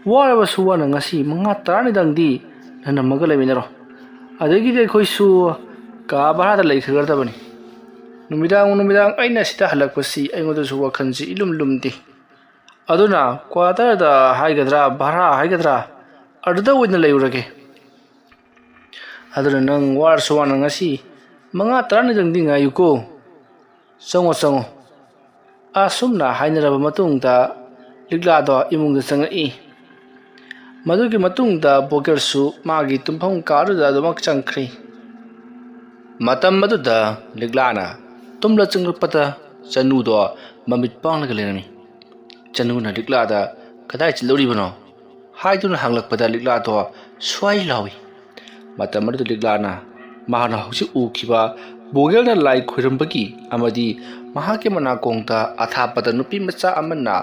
ꯋꯥꯔꯕꯁꯨ ꯋꯥꯅ ꯉꯁꯤ ꯃꯉꯥ ꯇꯔꯥꯅꯤꯗꯪꯗꯤ ꯅꯪꯅꯝꯃꯒ ꯂꯩꯃꯤꯟꯅꯔꯣ꯫ ꯑꯗꯒꯤꯗꯤ ꯑꯩꯈꯣꯏꯁꯨ ꯀꯥ ꯚꯔꯥꯗ ꯂꯩꯈ꯭ꯔꯗꯕꯅꯤ꯫ ꯅꯨꯃꯤꯗꯥꯡ ꯅꯨꯃꯤꯗꯥꯡ ꯑꯩꯅ ꯁꯤꯗ ꯍꯜꯂꯛꯄꯁꯤ ꯑꯩꯉꯣꯟꯗꯁꯨ ꯋꯥꯈꯜꯁꯤ ꯏꯂꯨꯝ ꯂꯨꯝꯗꯦ꯫ ꯑꯗꯨꯅ ꯀ꯭ꯋꯥꯇꯔꯗ ꯍꯥꯏꯒꯗ꯭ꯔꯥ, ꯚꯔꯥ ꯍꯥꯏꯒꯗ꯭ꯔꯥ, ꯑꯗꯨꯗ ꯑꯣꯏꯅ ꯂꯩꯔꯨꯔꯒꯦ꯫ ꯑꯗꯨꯅ ꯅꯪ ꯋꯥꯔꯁꯨ ꯋꯥꯅ ꯉꯁꯤ ꯃꯉꯥ ꯇꯔꯥꯅꯤꯗꯪꯗꯤ ꯉꯥꯏꯌꯨꯀꯣ꯫ ꯆꯪꯉꯣ, ꯆꯪꯉꯣ꯫ ꯑꯁꯨꯝꯅ ꯍꯥꯏꯅꯔꯕ ꯃꯇꯨꯡꯗ ꯂꯤꯛꯂꯥꯗꯣ ꯏꯃꯨꯡꯗ ꯆꯪꯉꯛꯏ꯫ ꯃꯗꯨꯒꯤ ꯃꯇꯨꯡꯗ ꯕꯣꯒꯦꯜꯁꯨ ꯃꯥꯒꯤ ꯇꯨꯝꯐꯝ ꯀꯥꯗꯨꯗ ꯑꯗꯨꯃꯛ ꯆꯪꯈ꯭ꯔꯦ꯫ ꯃꯇꯝ ꯑꯗꯨꯗ ꯂꯤꯛꯂꯥꯅ ꯇꯨꯝꯂ ꯆꯪꯂꯛꯄꯗ ꯆꯅꯨꯗꯣ ꯃꯃꯤꯠ ꯄꯥꯡꯂꯒ ꯂꯩꯔꯝꯃꯤ꯫ ꯆꯅꯨꯅ ꯂꯤꯛꯂꯥꯗ "ꯀꯗꯥꯏ ꯆꯠꯂꯨꯔꯤꯕꯅꯣ?" ꯍꯥꯏꯗꯨꯅ ꯍꯪꯂꯛꯄꯗ ꯂꯤꯛꯂꯥꯗꯣ ꯁ꯭ꯋꯥꯏ ꯂꯥꯎꯏ꯫ ꯃꯇꯝ ꯑꯗꯨꯗ ꯂꯤꯛꯂꯥꯅ ꯃꯍꯥꯛꯅ ꯍꯧꯖꯤꯛ ꯎꯈꯤꯕ ꯕꯣꯒꯦꯜꯅ ꯂꯥꯏ ꯈꯣꯏꯔꯝꯕꯒꯤ ꯑꯃꯗꯤ ꯃꯍꯥꯛꯀꯤ ꯃꯅꯥꯀꯣꯡꯗ ꯑꯊꯥꯞꯄꯗ ꯅꯨꯄꯤ ꯃꯆꯥ ꯑꯃꯅ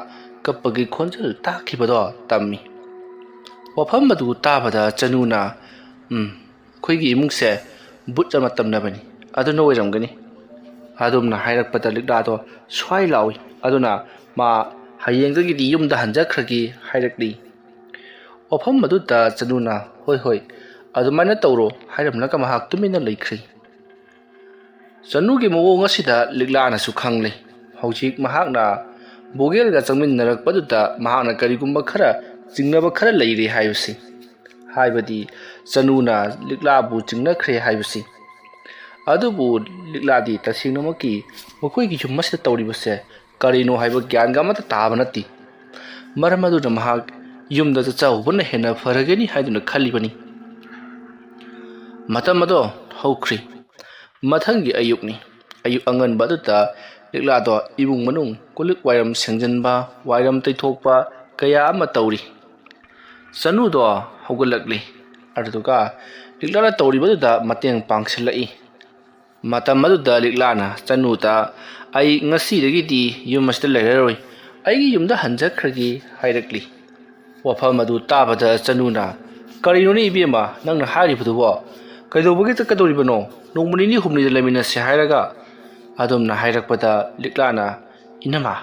ꯀꯞꯄꯒꯤ ꯈꯣꯟꯖꯦꯜ ꯇꯥꯈꯤꯕꯗꯣ ꯇꯝꯃꯤ꯫ ꯋꯥꯐꯝ ꯑꯗꯨ ꯇꯥꯕꯗ ꯆꯅꯨꯅ, "ꯎꯝ, ꯑꯩꯈꯣꯏꯒꯤ ꯏꯃꯨꯡꯁꯦ ꯕꯨꯠ ꯑꯃ ꯇꯝꯅꯕꯅꯤ, ꯑꯗꯨꯅ ꯑꯣꯏꯔꯝꯒꯅꯤ"꯫ ꯑꯗꯨꯝꯅ ꯍꯥꯏꯔꯛꯄꯗ ꯂꯤꯛꯂꯥꯗꯣ ꯁ꯭ꯋꯥꯏ ꯂꯥꯎꯏ꯫ ꯑꯗꯨꯅ ꯃꯥ ꯍꯌꯦꯡꯗꯒꯤꯗꯤ ꯌꯨꯝꯗ ꯍꯟꯖꯈ꯭ꯔꯒꯦ ꯍꯥꯏꯔꯛꯂꯤ꯫ ꯋꯥꯐꯝ ꯑꯗꯨꯗ ꯆꯅꯨꯅ, "ꯍꯣꯏ, ꯍꯣꯏ, ꯑꯗꯨꯃꯥꯏꯅ ꯇꯧꯔꯣ" ꯍꯥꯏꯔꯝꯂꯒ ꯃꯍꯥꯛ ꯇꯨꯃꯤꯟꯅ ꯂꯩꯈ꯭ꯔꯦ꯫ ꯆꯅꯨꯒꯤ ꯃꯑꯣꯡ ꯑꯁꯤꯗ ꯂꯤꯛꯂꯥꯅꯁꯨ ꯈꯪꯂꯦ꯫ ꯍꯧꯖꯤꯛ ꯃꯍꯥꯛꯅ ꯕꯣꯒꯦꯜꯒ ꯆꯪꯃꯤꯟꯅꯔꯛꯄꯗꯨꯗ ꯃꯍꯥꯛꯅ ꯀꯔꯤꯒꯨꯝꯕ ꯈꯔ ꯆꯤꯡꯅꯕ ꯈꯔ ꯂꯩꯔꯦ ꯍꯥꯏꯕꯁꯤ, ꯍꯥꯏꯕꯗꯤ ꯆꯅꯨꯅ ꯂꯤꯛꯂꯥꯕꯨ ꯆꯤꯡꯅꯈ꯭ꯔꯦ ꯍꯥꯏꯕꯁꯤ꯫ ꯑꯗꯨꯕꯨ ꯂꯤꯛꯂꯥꯗꯤ ꯇꯁꯦꯡꯅꯃꯛꯀꯤ ꯃꯈꯣꯏꯒꯤ ꯌꯨꯝ ꯑꯁꯤꯗ ꯇꯧꯔꯤꯕꯁꯦ ꯀꯔꯤꯅꯣ ꯍꯥꯏꯕ ꯒ꯭ꯌꯥꯟꯒ ꯑꯃꯠꯇ ꯇꯥꯕ ꯅꯠꯇꯦ꯫ ꯃꯔꯝ ꯑꯗꯨꯅ ꯃꯍꯥꯛ ꯌꯨꯝꯗ ꯆꯠꯆꯍꯧꯕꯅ ꯍꯦꯟꯅ ꯐꯔꯒꯅꯤ ꯍꯥꯏꯗꯨꯅ ꯈꯜꯂꯤꯕꯅꯤ꯫ ꯃꯇꯝ ꯑꯗꯣ ꯍꯧꯈ꯭ꯔꯤ꯫ ꯃꯊꯪꯒꯤ ꯑꯌꯨꯛꯅꯤ꯫ ꯑꯌꯨꯛ ꯑꯉꯟꯕ ꯑꯗꯨꯗ ꯂꯤꯛꯂꯥꯗꯣ ꯏꯃꯨꯡ ꯃꯅꯨꯡ ꯀꯣꯜꯂꯤꯛ ꯋꯥꯏꯔꯝ ꯁꯦꯡꯖꯤꯟꯕ, ꯋꯥꯏꯔꯝ ꯇꯩꯊꯣꯛꯄ ꯀꯌꯥ ꯑꯃ ꯇꯧꯔꯤ꯫ ꯆꯅꯨꯗꯣ ꯍꯧꯒꯠꯂꯛꯂꯤ꯫ ꯑꯗꯨꯗꯨꯒ ꯂꯤꯛꯂꯥꯅ ꯇꯧꯔꯤꯕꯗꯨꯗ ꯃꯇꯦꯡ ꯄꯥꯡꯁꯤꯜꯂꯛꯏ꯫ ꯃꯇꯝ ꯑꯗꯨꯗ ꯂꯤꯛꯂꯥꯅ ꯆꯅꯨꯗ, "ꯑꯩ ꯉꯁꯤꯗꯒꯤꯗꯤ ꯌꯨꯝ ꯑꯁꯤꯗ ꯂꯩꯔꯔꯣꯏ, ꯑꯩꯒꯤ ꯌꯨꯝꯗ ꯍꯟꯖꯈ꯭ꯔꯒꯦ" ꯍꯥꯏꯔꯛꯂꯤ꯫ ꯋꯥꯐꯝ ꯑꯗꯨ ꯇꯥꯕꯗ ꯆꯅꯨꯅ, "ꯀꯔꯤꯅꯣꯅꯦ ꯏꯕꯦꯝꯃ ꯅꯪꯅ ꯍꯥꯏꯔꯤꯕꯗꯨꯕꯣ? ꯀꯩꯗꯧꯕꯒꯤ ꯆꯠꯀꯗꯧꯔꯤꯕꯅꯣ? ꯅꯣꯡꯃ ꯅꯤꯅꯤ ꯍꯨꯝꯅꯤꯗ ꯂꯩꯃꯤꯟꯅꯁꯦ ꯍꯥꯏꯔꯒ?" ꯑꯗꯨꯝꯅ ꯍꯥꯏꯔꯛꯄꯗ ꯂꯤꯛꯂꯥꯅ, "ꯏꯅꯝꯃ,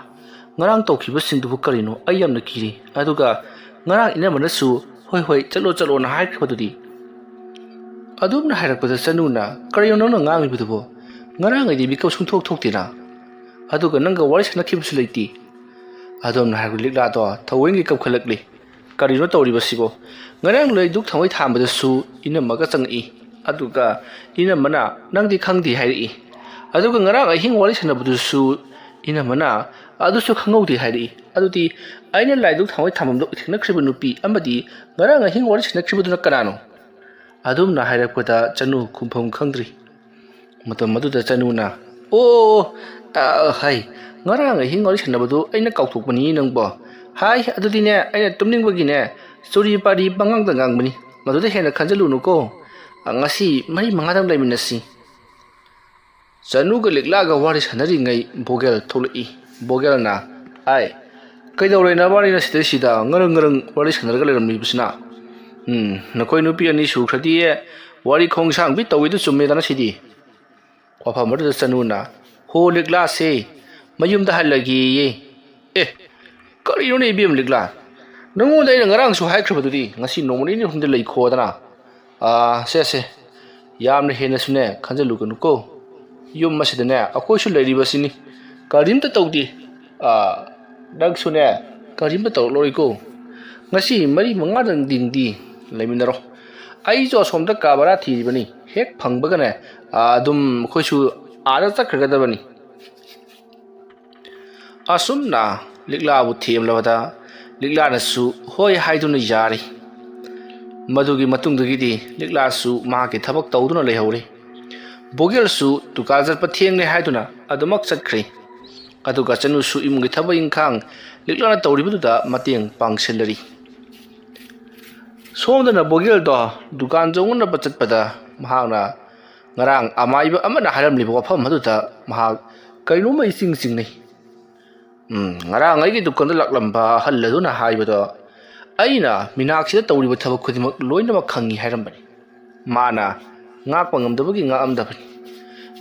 ꯉꯔꯥꯡ ꯇꯧꯈꯤꯕꯁꯤꯡꯗꯨꯕꯨ ꯀꯔꯤꯅꯣ? ꯑꯩ ꯌꯥꯝꯅ ꯀꯤꯔꯦ꯫ ꯑꯗꯨꯒ ꯉꯔꯥꯡ ꯏꯅꯝꯃꯅꯁꯨ "ꯍꯣꯏ ꯍꯣꯏ, ꯆꯠꯂꯣ ꯆꯠꯂꯣꯅ" ꯍꯥꯏꯈ꯭ꯔꯕꯗꯨꯗꯤ꯫ ꯑꯗꯨꯝꯅ ꯍꯥꯏꯔꯛꯄꯗ ꯆꯅꯨꯅ, "ꯀꯔꯤꯅꯣ ꯅꯪꯅ ꯉꯥꯡꯉꯤꯕꯗꯨꯕꯣ? ꯉꯔꯥꯡ ꯑꯩꯗꯤ ꯃꯤꯀꯞ ꯁꯨꯡꯊꯣꯛ ꯊꯣꯛꯇꯦꯅ"꯫ "ꯑꯗꯨꯒ ꯅꯪꯒ ꯋꯥꯔꯤ ꯁꯥꯟꯅꯈꯤꯕꯁꯨ ꯂꯩꯇꯦ"꯫ ꯑꯗꯨꯝꯅ ꯍꯥꯏꯔꯛꯄ ꯂꯤꯛꯂꯥꯗꯣ ꯊꯑꯣꯏꯒꯤ ꯀꯞꯈꯠꯂꯛꯂꯤ꯫ "ꯀꯔꯤꯅꯣ ꯇꯧꯔꯤꯕꯁꯤꯕꯣ? ꯉꯔꯥꯡ ꯂꯩꯗꯨꯛ ꯊꯥꯡꯃꯩ ꯊꯥꯟꯕꯗꯁꯨ ꯏꯅꯝꯃꯒ ꯆꯪꯉꯛꯏ, ꯑꯗꯨꯒ ꯏꯅꯝꯃꯅ 'ꯅꯪꯗꯤ ꯈꯪꯗꯦ' ꯍꯥꯏꯔꯛꯏ꯫ ꯑꯗꯨꯒ ꯉꯔꯥꯡ ꯑꯍꯤꯡ ꯋꯥꯔꯤ ꯁꯥꯟꯅꯕꯗꯨꯁꯨ ꯏꯅꯝꯃꯅ 'ꯑꯗꯨꯁꯨ ꯈꯪꯍꯧꯗꯦ' ꯍꯥꯏꯔꯛꯏ꯫ ꯑꯗꯨꯗꯤ ꯑꯩꯅ ꯂꯥꯏꯗꯨꯛ ꯊꯥꯡꯃꯩ ꯊꯥꯟꯐꯝꯗ ꯊꯦꯡꯅꯈ꯭ꯔꯤꯕ ꯅꯨꯄꯤ ꯑꯃꯗꯤ ꯉꯔꯥꯡ ꯑꯍꯤꯡ ꯋꯥꯔꯤ ꯁꯥꯟꯅꯈ꯭ꯔꯤꯕꯗꯨꯅ ꯀꯅꯥꯅꯣ?" ꯑꯗꯨꯝꯅ ꯍꯥꯏꯔꯛꯄꯗ ꯆꯅꯨ ꯈꯨꯝꯐꯝ ꯈꯪꯗ꯭ꯔꯤ꯫ ꯃꯇꯝ ꯑꯗꯨꯗ ꯆꯅꯨꯅ, "ꯑꯣ, ꯑ, ꯍꯥꯏ, ꯉꯔꯥꯡ ꯑꯍꯤꯡ ꯋꯥꯔꯤ ꯁꯥꯟꯅꯕꯗꯨ ꯑꯩꯅ ꯀꯥꯎꯊꯣꯛꯄꯅꯤ ꯅꯪꯕꯣ꯫ ꯍꯥꯏ, ꯑꯗꯨꯗꯤꯅꯦ, ꯑꯩꯅ ꯇꯨꯝꯅꯤꯡꯕꯒꯤꯅꯦ, ꯆꯨꯔꯤ ꯄꯥꯔꯤ ꯄꯉꯥꯡꯗ ꯉꯥꯡꯕꯅꯤ꯫ ꯃꯗꯨꯗ ꯍꯦꯟꯅ ꯈꯟꯖꯜꯂꯨꯅꯨꯀꯣ꯫ ꯑ, ꯉꯁꯤ ꯃꯔꯤ ꯃꯉꯥꯗꯪ ꯂꯩꯃꯤꯟꯅꯁꯤ"꯫ ꯆꯅꯨꯒ ꯂꯤꯛꯂꯥꯒ ꯋꯥꯔꯤ ꯁꯥꯟꯅꯔꯤꯉꯩ ꯕꯣꯒꯦꯜ ꯊꯣꯛꯂꯛꯏ꯫ ꯕꯣꯒꯦꯜꯅ, "ꯑꯥꯏ, ꯀꯩꯗꯧꯔꯦ ꯅꯕꯥꯅꯤꯅ ꯁꯤꯗꯩꯁꯤꯗ ꯉꯔꯪ ꯉꯔꯪ ꯋꯥꯔꯤ ꯁꯥꯟꯅꯔꯒ ꯂꯩꯔꯝꯂꯤꯕꯁꯤꯅ? ꯎꯝ, ꯅꯈꯣꯏ ꯅꯨꯄꯤ ꯑꯅꯤ ꯁꯨꯈ꯭ꯔꯗꯤ ꯋꯥꯔꯤ ꯈꯣꯡꯁꯥꯡꯕꯤ ꯇꯧꯏꯗꯨ ꯆꯨꯝꯃꯦꯗꯅ ꯁꯤꯗꯤ"꯫ ꯋꯥꯐꯝ ꯑꯗꯨꯗ ꯆꯅꯨꯅ, "ꯍꯣ ꯂꯤꯛꯂꯥꯁꯦ ꯃꯌꯨꯝꯗ ꯍꯜꯂꯒꯦꯌꯦ"꯫ "ꯑꯦ, ꯀꯔꯤꯅꯣꯅꯦ ꯏꯕꯦꯝ ꯂꯤꯛꯂꯥ? ꯅꯪꯉꯣꯟꯗ ꯑꯩꯅ ꯉꯔꯥꯡꯁꯨ ꯍꯥꯏꯈ꯭ꯔꯕꯗꯨꯗꯤ ꯉꯁꯤ ꯅꯣꯡꯃ ꯅꯤꯅꯤ ꯑꯍꯨꯝꯗ ꯂꯩꯈꯣꯗꯅ"꯫ "ꯑꯥ, ꯁꯦ ꯁꯦ, ꯌꯥꯝꯅ ꯍꯦꯟꯅꯁꯨꯅꯦ ꯈꯟꯖꯜꯂꯨꯒꯅꯨꯀꯣ꯫ ꯌꯨꯝ ꯑꯁꯤꯗꯅꯦ ꯑꯩꯈꯣꯏꯁꯨ ꯂꯩꯔꯤꯕꯁꯤꯅꯤ, ꯀꯔꯤꯝꯇ ꯇꯧꯗꯦ꯫ ꯑꯥ, ꯅꯪꯁꯨꯅꯦ ꯀꯔꯤꯝꯇ ꯇꯧꯔꯛꯂꯣꯏꯀꯣ꯫ ꯉꯁꯤ ꯃꯔꯤ ꯃꯉꯥꯗꯪꯗꯤꯡꯗꯤ ꯂꯩꯃꯤꯟꯅꯔꯣ꯫ ꯑꯩꯁꯨ ꯑꯁꯣꯝꯗ ꯀꯥ ꯚꯔꯥ ꯊꯤꯔꯤꯕꯅꯤ, ꯍꯦꯛ ꯐꯪꯕꯒꯅꯦ, ꯑꯥ, ꯑꯗꯨꯝ ꯑꯩꯈꯣꯏꯁꯨ ꯑꯥꯗ ꯆꯠꯈ꯭ꯔꯒꯗꯕꯅꯤ"꯫ ꯑꯁꯨꯝꯅ ꯂꯤꯛꯂꯥꯕꯨ ꯊꯦꯝꯂꯕꯗ ꯂꯤꯛꯂꯥꯅꯁꯨ ꯍꯣꯏ ꯍꯥꯏꯗꯨꯅ ꯌꯥꯔꯤ꯫ ꯃꯗꯨꯒꯤ ꯃꯇꯨꯡꯗꯒꯤꯗꯤ ꯂꯤꯛꯂꯥꯁꯨ ꯃꯍꯥꯛꯀꯤ ꯊꯕꯛ ꯇꯧꯗꯨꯅ ꯂꯩꯍꯧꯔꯤ꯫ ꯕꯣꯒꯦꯜꯁꯨ ꯗꯨꯀꯥꯟ ꯆꯠꯄ ꯊꯦꯡꯂꯦ ꯍꯥꯏꯗꯨꯅ ꯑꯗꯨꯃꯛ ꯆꯠꯈ꯭ꯔꯦ꯫ ꯑꯗꯨꯒ ꯆꯅꯨꯁꯨ ꯏꯃꯨꯡꯒꯤ ꯊꯕꯛ ꯏꯪꯈꯥꯡ ꯂꯤꯛꯂꯥꯅ ꯇꯧꯔꯤꯕꯗꯨꯗ ꯃꯇꯦꯡ ꯄꯥꯡꯁꯤꯜꯂꯔꯤ꯫ ꯁꯣꯝꯗꯅ ꯕꯣꯒꯦꯜꯗꯣ ꯗꯨꯀꯥꯟ ꯌꯧꯅꯅꯕ ꯆꯠꯄꯗ ꯃꯍꯥꯛꯅ ꯉꯔꯥꯡ ꯑꯃꯥꯏꯕ ꯑꯃꯅ ꯍꯥꯏꯔꯝꯂꯤꯕ ꯋꯥꯐꯝ ꯑꯗꯨꯗ ꯃꯍꯥꯛ ꯀꯩꯅꯣꯝꯃ ꯏꯆꯤꯡ ꯆꯤꯡꯅꯩ꯫ "ꯎꯝ, ꯉꯔꯥꯡ ꯑꯩꯒꯤ ꯗꯨꯀꯥꯟꯗ ꯂꯥꯛꯂꯝꯕ ꯑꯍꯜ ꯑꯗꯨꯅ ꯍꯥꯏꯕꯗꯣ ꯑꯩꯅ ꯃꯤꯅꯥꯛꯁꯤꯗ ꯇꯧꯔꯤꯕ ꯊꯕꯛ ꯈꯨꯗꯤꯡꯃꯛ ꯂꯣꯏꯅꯃꯛ ꯈꯪꯉꯤ ꯍꯥꯏꯔꯝꯕꯅꯤ꯫ ꯃꯥꯅ ꯉꯥꯛꯄ ꯉꯝꯗꯕꯒꯤ ꯉꯥꯛꯑꯝꯗꯕꯅꯤ꯫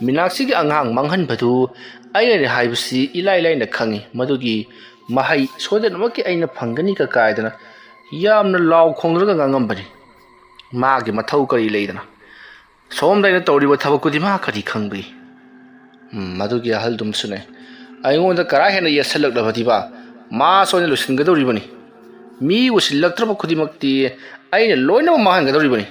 ꯃꯤꯅꯥꯛꯁꯤꯒꯤ ꯑꯉꯥꯡ ꯃꯥꯡꯍꯟꯕꯗꯨ ꯑꯩꯅꯅꯤ ꯍꯥꯏꯕꯁꯤ ꯏꯂꯥꯏ ꯂꯥꯏꯅ ꯈꯪꯉꯤ꯫ ꯃꯗꯨꯒꯤ ꯃꯍꯩ ꯁꯣꯏꯗꯅꯃꯛꯀꯤ ꯑꯩꯅ ꯐꯪꯒꯅꯤ ꯀꯀꯥꯏꯗꯅ ꯌꯥꯝꯅ ꯂꯥꯎ ꯈꯣꯡꯗꯨꯅꯒ ꯉꯥꯡꯉꯝꯕꯅꯤ꯫ ꯃꯥꯒꯤ ꯃꯊꯧ ꯀꯔꯤ ꯂꯩꯗꯅ? ꯁꯣꯝꯗ ꯑꯩꯅ ꯇꯧꯔꯤꯕ ꯊꯕꯛꯇꯨꯗꯤ ꯃꯥ ꯀꯔꯤ ꯈꯪꯕꯒꯦ? ꯎꯝ, ꯃꯗꯨꯒꯤ ꯑꯍꯜꯗꯨꯃꯁꯨꯅꯦ, ꯑꯩꯉꯣꯟꯗ ꯀꯔꯥ ꯍꯦꯟꯅ ꯌꯦꯠꯁꯜꯂꯛꯂꯕꯗꯤꯕ, ꯃꯥꯁꯨ ꯑꯩꯅ ꯂꯣꯏꯁꯤꯟꯒꯗꯧꯔꯤꯕꯅꯤ꯫ ꯃꯤ ꯎꯁꯤꯜꯂꯛꯇ꯭ꯔꯕ ꯈꯨꯗꯤꯡꯃꯛꯇꯤ ꯑꯩꯅ ꯂꯣꯏꯅꯃꯛ ꯃꯥꯡꯍꯟꯒꯗꯧꯔꯤꯕꯅꯤ꯫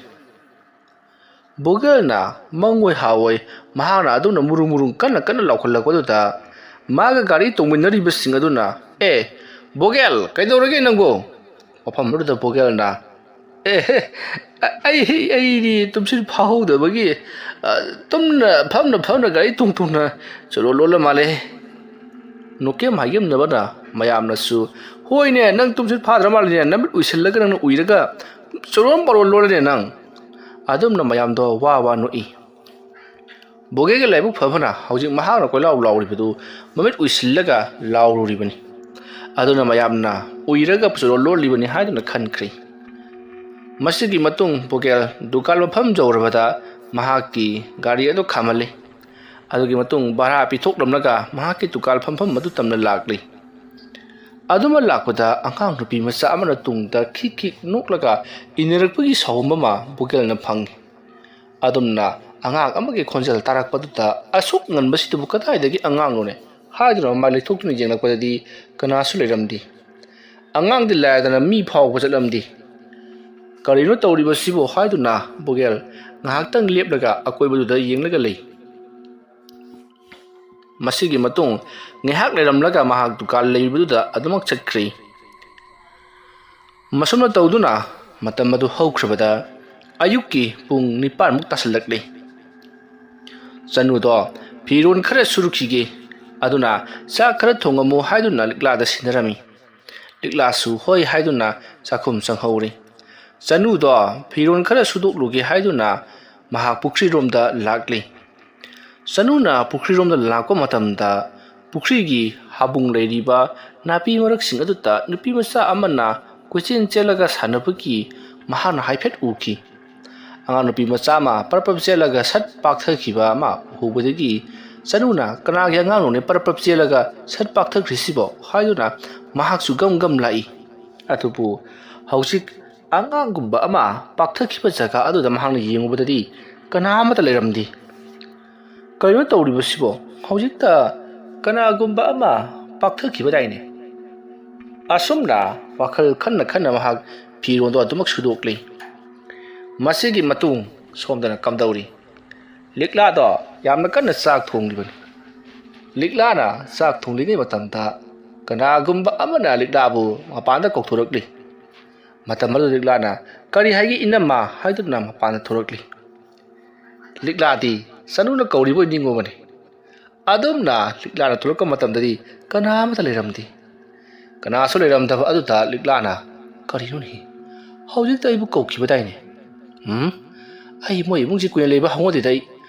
ꯕꯣꯒꯦꯜꯅ ꯃꯪꯑꯣꯏ ꯍꯥꯑꯣꯏ, ꯃꯍꯥꯛꯅ ꯑꯗꯨꯝꯅ ꯃꯨꯔꯨ ꯃꯨꯔꯨ ꯀꯟꯅ ꯀꯟꯅ ꯂꯥꯎꯈꯠꯂꯛꯄꯗꯨꯗ, ꯃꯥꯒ ꯒꯥꯔꯤ ꯇꯣꯡꯃꯤꯟꯅꯔꯤꯕꯁꯤꯡ ꯑꯗꯨꯅ, "ꯑꯦ, ꯕꯣꯒꯦꯜ, ꯀꯩꯗꯧꯔꯒꯦ ꯅꯪꯕꯨ?" ꯃꯐꯝ ꯑꯗꯨꯗ ꯕꯣꯒꯦꯜꯅ, "ꯑꯦ, ꯑꯩ, ꯑꯩꯗꯤ ꯇꯨꯝꯁꯤꯠ ꯐꯥꯍꯧꯗꯕꯒꯤ, ꯑ, ꯇꯨꯝꯅ ꯐꯝꯅ ꯐꯝꯅ ꯒꯥꯔꯤ ꯇꯣꯡ ꯇꯣꯡꯅ ꯆꯣꯠꯂꯣ ꯂꯣꯜꯂ ꯃꯥꯜꯂꯦ꯫" ꯅꯣꯀꯦꯝ ꯍꯥꯏꯒꯦꯝꯅꯕꯅ ꯃꯌꯥꯝꯅꯁꯨ, "ꯍꯣꯏꯅꯦ, ꯅꯪ ꯇꯨꯝꯁꯤꯠ ꯐꯥꯗ꯭ꯔ ꯃꯥꯜꯂꯦꯅꯦ, ꯅꯃꯤꯠ ꯎꯏꯁꯤꯜꯂꯒ ꯅꯪꯅ ꯎꯏꯔꯒ ꯆꯣꯔꯣꯟ ꯄꯔꯣꯟ ꯂꯣꯜꯂꯦꯅꯦ ꯅꯪ꯫" ꯑꯗꯨꯝꯅ ꯃꯌꯥꯝꯗꯣ ꯋꯥ ꯋꯥ ꯅꯣꯛꯏ꯫ ꯕꯣꯒꯦꯒꯤ ꯂꯥꯏꯕꯛ ꯐꯕꯅ ꯍꯧꯖꯤꯛ ꯃꯍꯥꯛꯅ ꯀꯣꯏꯂꯥꯎ ꯂꯥꯎꯔꯤꯕꯗꯨ ꯃꯃꯤꯠ ꯎꯏꯁꯤꯜꯂꯒ ꯂꯥꯎꯔꯨꯔꯤꯕꯅꯤ꯫ ꯑꯗꯨꯅ ꯃꯌꯥꯝꯅ ꯎꯏꯔꯒ ꯆꯣꯔꯣꯟ ꯂꯣꯜꯂꯤꯕꯅꯤ ꯍꯥꯏꯗꯨꯅ ꯈꯟꯈ꯭ꯔꯦ꯫ ꯃꯁꯤꯒꯤ ꯃꯇꯨꯡ ꯕꯣꯒꯦꯜ ꯗꯨꯀꯥꯟ ꯃꯐꯝ ꯌꯧꯔꯕꯗ ꯃꯍꯥꯛꯀꯤ ꯒꯥꯔꯤ ꯑꯗꯨ ꯈꯥꯝꯍꯜꯂꯤ꯫ ꯑꯗꯨꯒꯤ ꯃꯇꯨꯡ ꯚꯔꯥ ꯄꯤꯊꯣꯛꯂꯝꯂꯒ ꯃꯍꯥꯛꯀꯤ ꯗꯨꯀꯥꯟ ꯐꯝꯐꯝ ꯑꯗꯨ ꯇꯝꯅ ꯂꯥꯛꯂꯤ꯫ ꯑꯗꯨꯃ ꯂꯥꯛꯄꯗ ꯑꯉꯥꯡ ꯅꯨꯄꯤ ꯃꯆꯥ ꯑꯃꯅ ꯇꯨꯡꯗ ꯈꯤꯛ ꯈꯤꯛ ꯅꯣꯛꯂꯒ ꯏꯟꯅꯔꯛꯄꯒꯤ ꯁꯥꯎꯍꯨꯝ ꯑꯃ ꯕꯣꯒꯦꯜꯅ ꯐꯪꯏ꯫ ꯑꯗꯨꯝꯅ ꯑꯉꯥꯡ ꯑꯃꯒꯤ ꯈꯣꯟꯖꯦꯜ ꯇꯥꯔꯛꯄꯗꯨꯗ, "ꯑꯁꯨꯛ ꯉꯟꯕꯁꯤꯗꯕꯨ ꯀꯗꯥꯏꯗꯒꯤ ꯑꯉꯥꯡꯅꯣꯅꯦ?" ꯍꯥꯏꯗꯨꯅ ꯃꯃꯥꯏ ꯂꯩꯊꯣꯛꯇꯨꯅ ꯌꯦꯡꯂꯛꯄꯗꯗꯤ ꯀꯅꯥꯁꯨ ꯂꯩꯔꯝꯗꯦ꯫ ꯑꯉꯥꯡꯗꯤ ꯂꯥꯏꯔꯗꯅ ꯃꯤ ꯐꯥꯎꯕ ꯆꯠꯂꯝꯗꯦ꯫ "ꯀꯔꯤꯅꯣ ꯇꯧꯔꯤꯕꯁꯤꯕꯨ?" ꯍꯥꯏꯗꯨꯅ ꯕꯣꯒꯦꯜ ꯉꯥꯏꯍꯥꯛꯇꯪ ꯂꯦꯞꯂꯒ ꯑꯀꯣꯏꯕꯗꯨꯗ ꯌꯦꯡꯂꯒ ꯂꯩ꯫ ꯃꯁꯤꯒꯤ ꯃꯇꯨꯡ ꯉꯥꯏꯍꯥꯛ ꯂꯩꯔꯝꯂꯒ ꯃꯍꯥꯛ ꯗꯨꯀꯥꯟ ꯂꯩꯕꯗꯨꯗ ꯑꯗꯨꯃꯛ ꯆꯠꯈ꯭ꯔꯦ꯫ ꯃꯁꯨꯝꯅ ꯇꯧꯗꯨꯅ ꯃꯇꯝ ꯑꯗꯨ ꯍꯧꯈ꯭ꯔꯕꯗ ꯑꯌꯨꯛꯀꯤ ꯄꯨꯡ ꯅꯤꯄꯥꯟꯃꯨꯛ ꯇꯥꯁꯤꯜꯂꯛꯂꯦ꯫ ꯆꯅꯨꯗꯣ ꯐꯤꯔꯣꯜ ꯈꯔ ꯁꯨꯔꯨꯈꯤꯒꯦ, ꯑꯗꯨꯅ ꯆꯥꯛ ꯈꯔ ꯊꯣꯡꯉꯝꯃꯨ ꯍꯥꯏꯗꯨꯅ ꯂꯤꯛꯂꯥꯗ ꯁꯤꯟꯅꯔꯝꯃꯤ꯫ ꯂꯤꯛꯂꯥꯁꯨ ꯍꯣꯏ ꯍꯥꯏꯗꯨꯅ ꯆꯥꯛꯈꯨꯝ ꯆꯪꯍꯧꯔꯦ꯫ ꯆꯅꯨꯗꯣ ꯐꯤꯔꯣꯜ ꯈꯔ ꯁꯨꯗꯣꯛꯂꯨꯒꯦ ꯍꯥꯏꯗꯨꯅ ꯃꯍꯥꯛ ꯄꯨꯈ꯭ꯔꯤꯔꯣꯝꯗ ꯂꯥꯛꯂꯤ꯫ ꯆꯅꯨꯅ ꯄꯨꯈ꯭ꯔꯤꯔꯣꯝꯗ ꯂꯥꯛꯄ ꯃꯇꯝꯗ ꯄꯨꯈ꯭ꯔꯤꯒꯤ ꯍꯥꯕꯨꯡ ꯂꯩꯔꯤꯕ ꯅꯥꯄꯤ ꯃꯔꯛꯁꯤꯡ ꯑꯗꯨꯗ ꯅꯨꯄꯤ ꯃꯆꯥ ꯑꯃꯅ ꯀꯣꯏꯆꯦꯟ ꯆꯦꯜꯂꯒ ꯁꯥꯟꯅꯕꯒꯤ ꯃꯍꯥꯛꯅ ꯍꯥꯏꯐꯦꯠ ꯎꯈꯤ꯫ ꯑꯉꯥꯡ ꯅꯨꯄꯤ ꯃꯆꯥ ꯑꯃ ꯄꯔꯞ ꯄꯔꯞ ꯆꯦꯜꯂꯒ ꯁꯠ ꯄꯥꯛꯊꯈꯤꯕ ꯑꯃ ꯎꯍꯧꯕꯗꯒꯤ ꯆꯅꯨꯅ, "ꯀꯅꯥꯒꯤ ꯑꯉꯥꯡꯅꯣꯅꯦ ꯄꯔꯞ ꯄꯔꯞ ꯆꯦꯜꯂꯒ ꯁꯠ ꯄꯥꯛꯊꯈ꯭ꯔꯤꯁꯤꯕꯣ?" ꯍꯥꯏꯗꯨꯅ ꯃꯍꯥꯛꯁꯨ ꯒꯝ ꯒꯝ ꯂꯥꯛꯏ꯫ ꯑꯗꯨꯕꯨ ꯍꯧꯖꯤꯛ ꯑꯉꯥꯡꯒꯨꯝꯕ ꯑꯃ ꯄꯥꯛꯊꯈꯤꯕ ꯖꯒꯥ ꯑꯗꯨꯗ ꯃꯍꯥꯛꯅ ꯌꯦꯡꯉꯨꯕꯗꯗꯤ ꯀꯅꯥ ꯑꯃꯠꯇ ꯂꯩꯔꯝꯗꯦ꯫ "ꯀꯔꯤꯅꯣ ꯇꯧꯔꯤꯕꯁꯤꯕꯣ? ꯍꯧꯖꯤꯛꯇ ꯀꯅꯥꯒꯨꯝꯕ ꯑꯃ ꯄꯥꯛꯊꯈꯤꯕꯗꯥꯏꯅꯦ?" ꯑꯁꯨꯝꯅ ꯋꯥꯈꯜ ꯈꯟꯅ ꯈꯟꯅ ꯃꯍꯥꯛ ꯐꯤꯔꯣꯜꯗꯣ ꯑꯗꯨꯃꯛ ꯁꯨꯗꯣꯛꯂꯤ꯫ ꯃꯁꯤꯒꯤ ꯃꯇꯨꯡ ꯁꯣꯝꯗꯅ ꯀꯝꯗꯧꯔꯤ? ꯂꯤꯛꯂꯥꯗꯣ ꯌꯥꯝꯅ ꯀꯟꯅ ꯆꯥꯛ ꯊꯣꯡꯂꯤꯕꯅꯤ꯫ ꯂꯤꯛꯂꯥꯅ ꯆꯥꯛ ꯊꯣꯡꯂꯤꯉꯩ ꯃꯇꯝꯗ ꯀꯅꯥꯒꯨꯝꯕ ꯑꯃꯅ ꯂꯤꯛꯂꯥꯕꯨ ꯃꯄꯥꯟꯗ ꯀꯧꯊꯣꯔꯛꯂꯤ꯫ ꯃꯇꯝ ꯑꯗꯨꯗ ꯂꯤꯛꯂꯥꯅ "ꯀꯔꯤ ꯍꯥꯏꯒꯦ ꯏꯅꯝꯃ?" ꯍꯥꯏꯗꯨꯅ ꯃꯄꯥꯟꯗ ꯊꯣꯔꯛꯂꯤ꯫ ꯂꯤꯛꯂꯥꯗꯤ ꯆꯅꯨꯅ ꯀꯧꯔꯤꯕ ꯑꯣꯏ ꯅꯤꯡꯉꯨꯕꯅꯤ꯫ ꯑꯗꯨꯝꯅ ꯂꯤꯛꯂꯥꯅ ꯊꯣꯛꯂꯛꯄ ꯃꯇꯝꯗꯗꯤ ꯀꯅꯥ ꯑꯃꯠꯇ ꯂꯩꯔꯝꯗꯦ꯫ ꯀꯅꯥꯁꯨ ꯂꯩꯔꯝꯗꯕ ꯑꯗꯨꯗ ꯂꯤꯛꯂꯥꯅ, "ꯀꯔꯤꯅꯣꯅꯦ? ꯍꯧꯖꯤꯛꯇ ꯑꯩꯕꯨ ꯀꯧꯈꯤꯕꯗꯥꯏꯅꯦ? ꯎꯝ? ꯑꯩ ꯃꯣꯏ ꯏꯃꯨꯡꯁꯤ ꯀꯨꯏꯅ ꯂꯩꯕ ꯍꯧꯅꯗꯦꯗ꯫ ꯑꯩ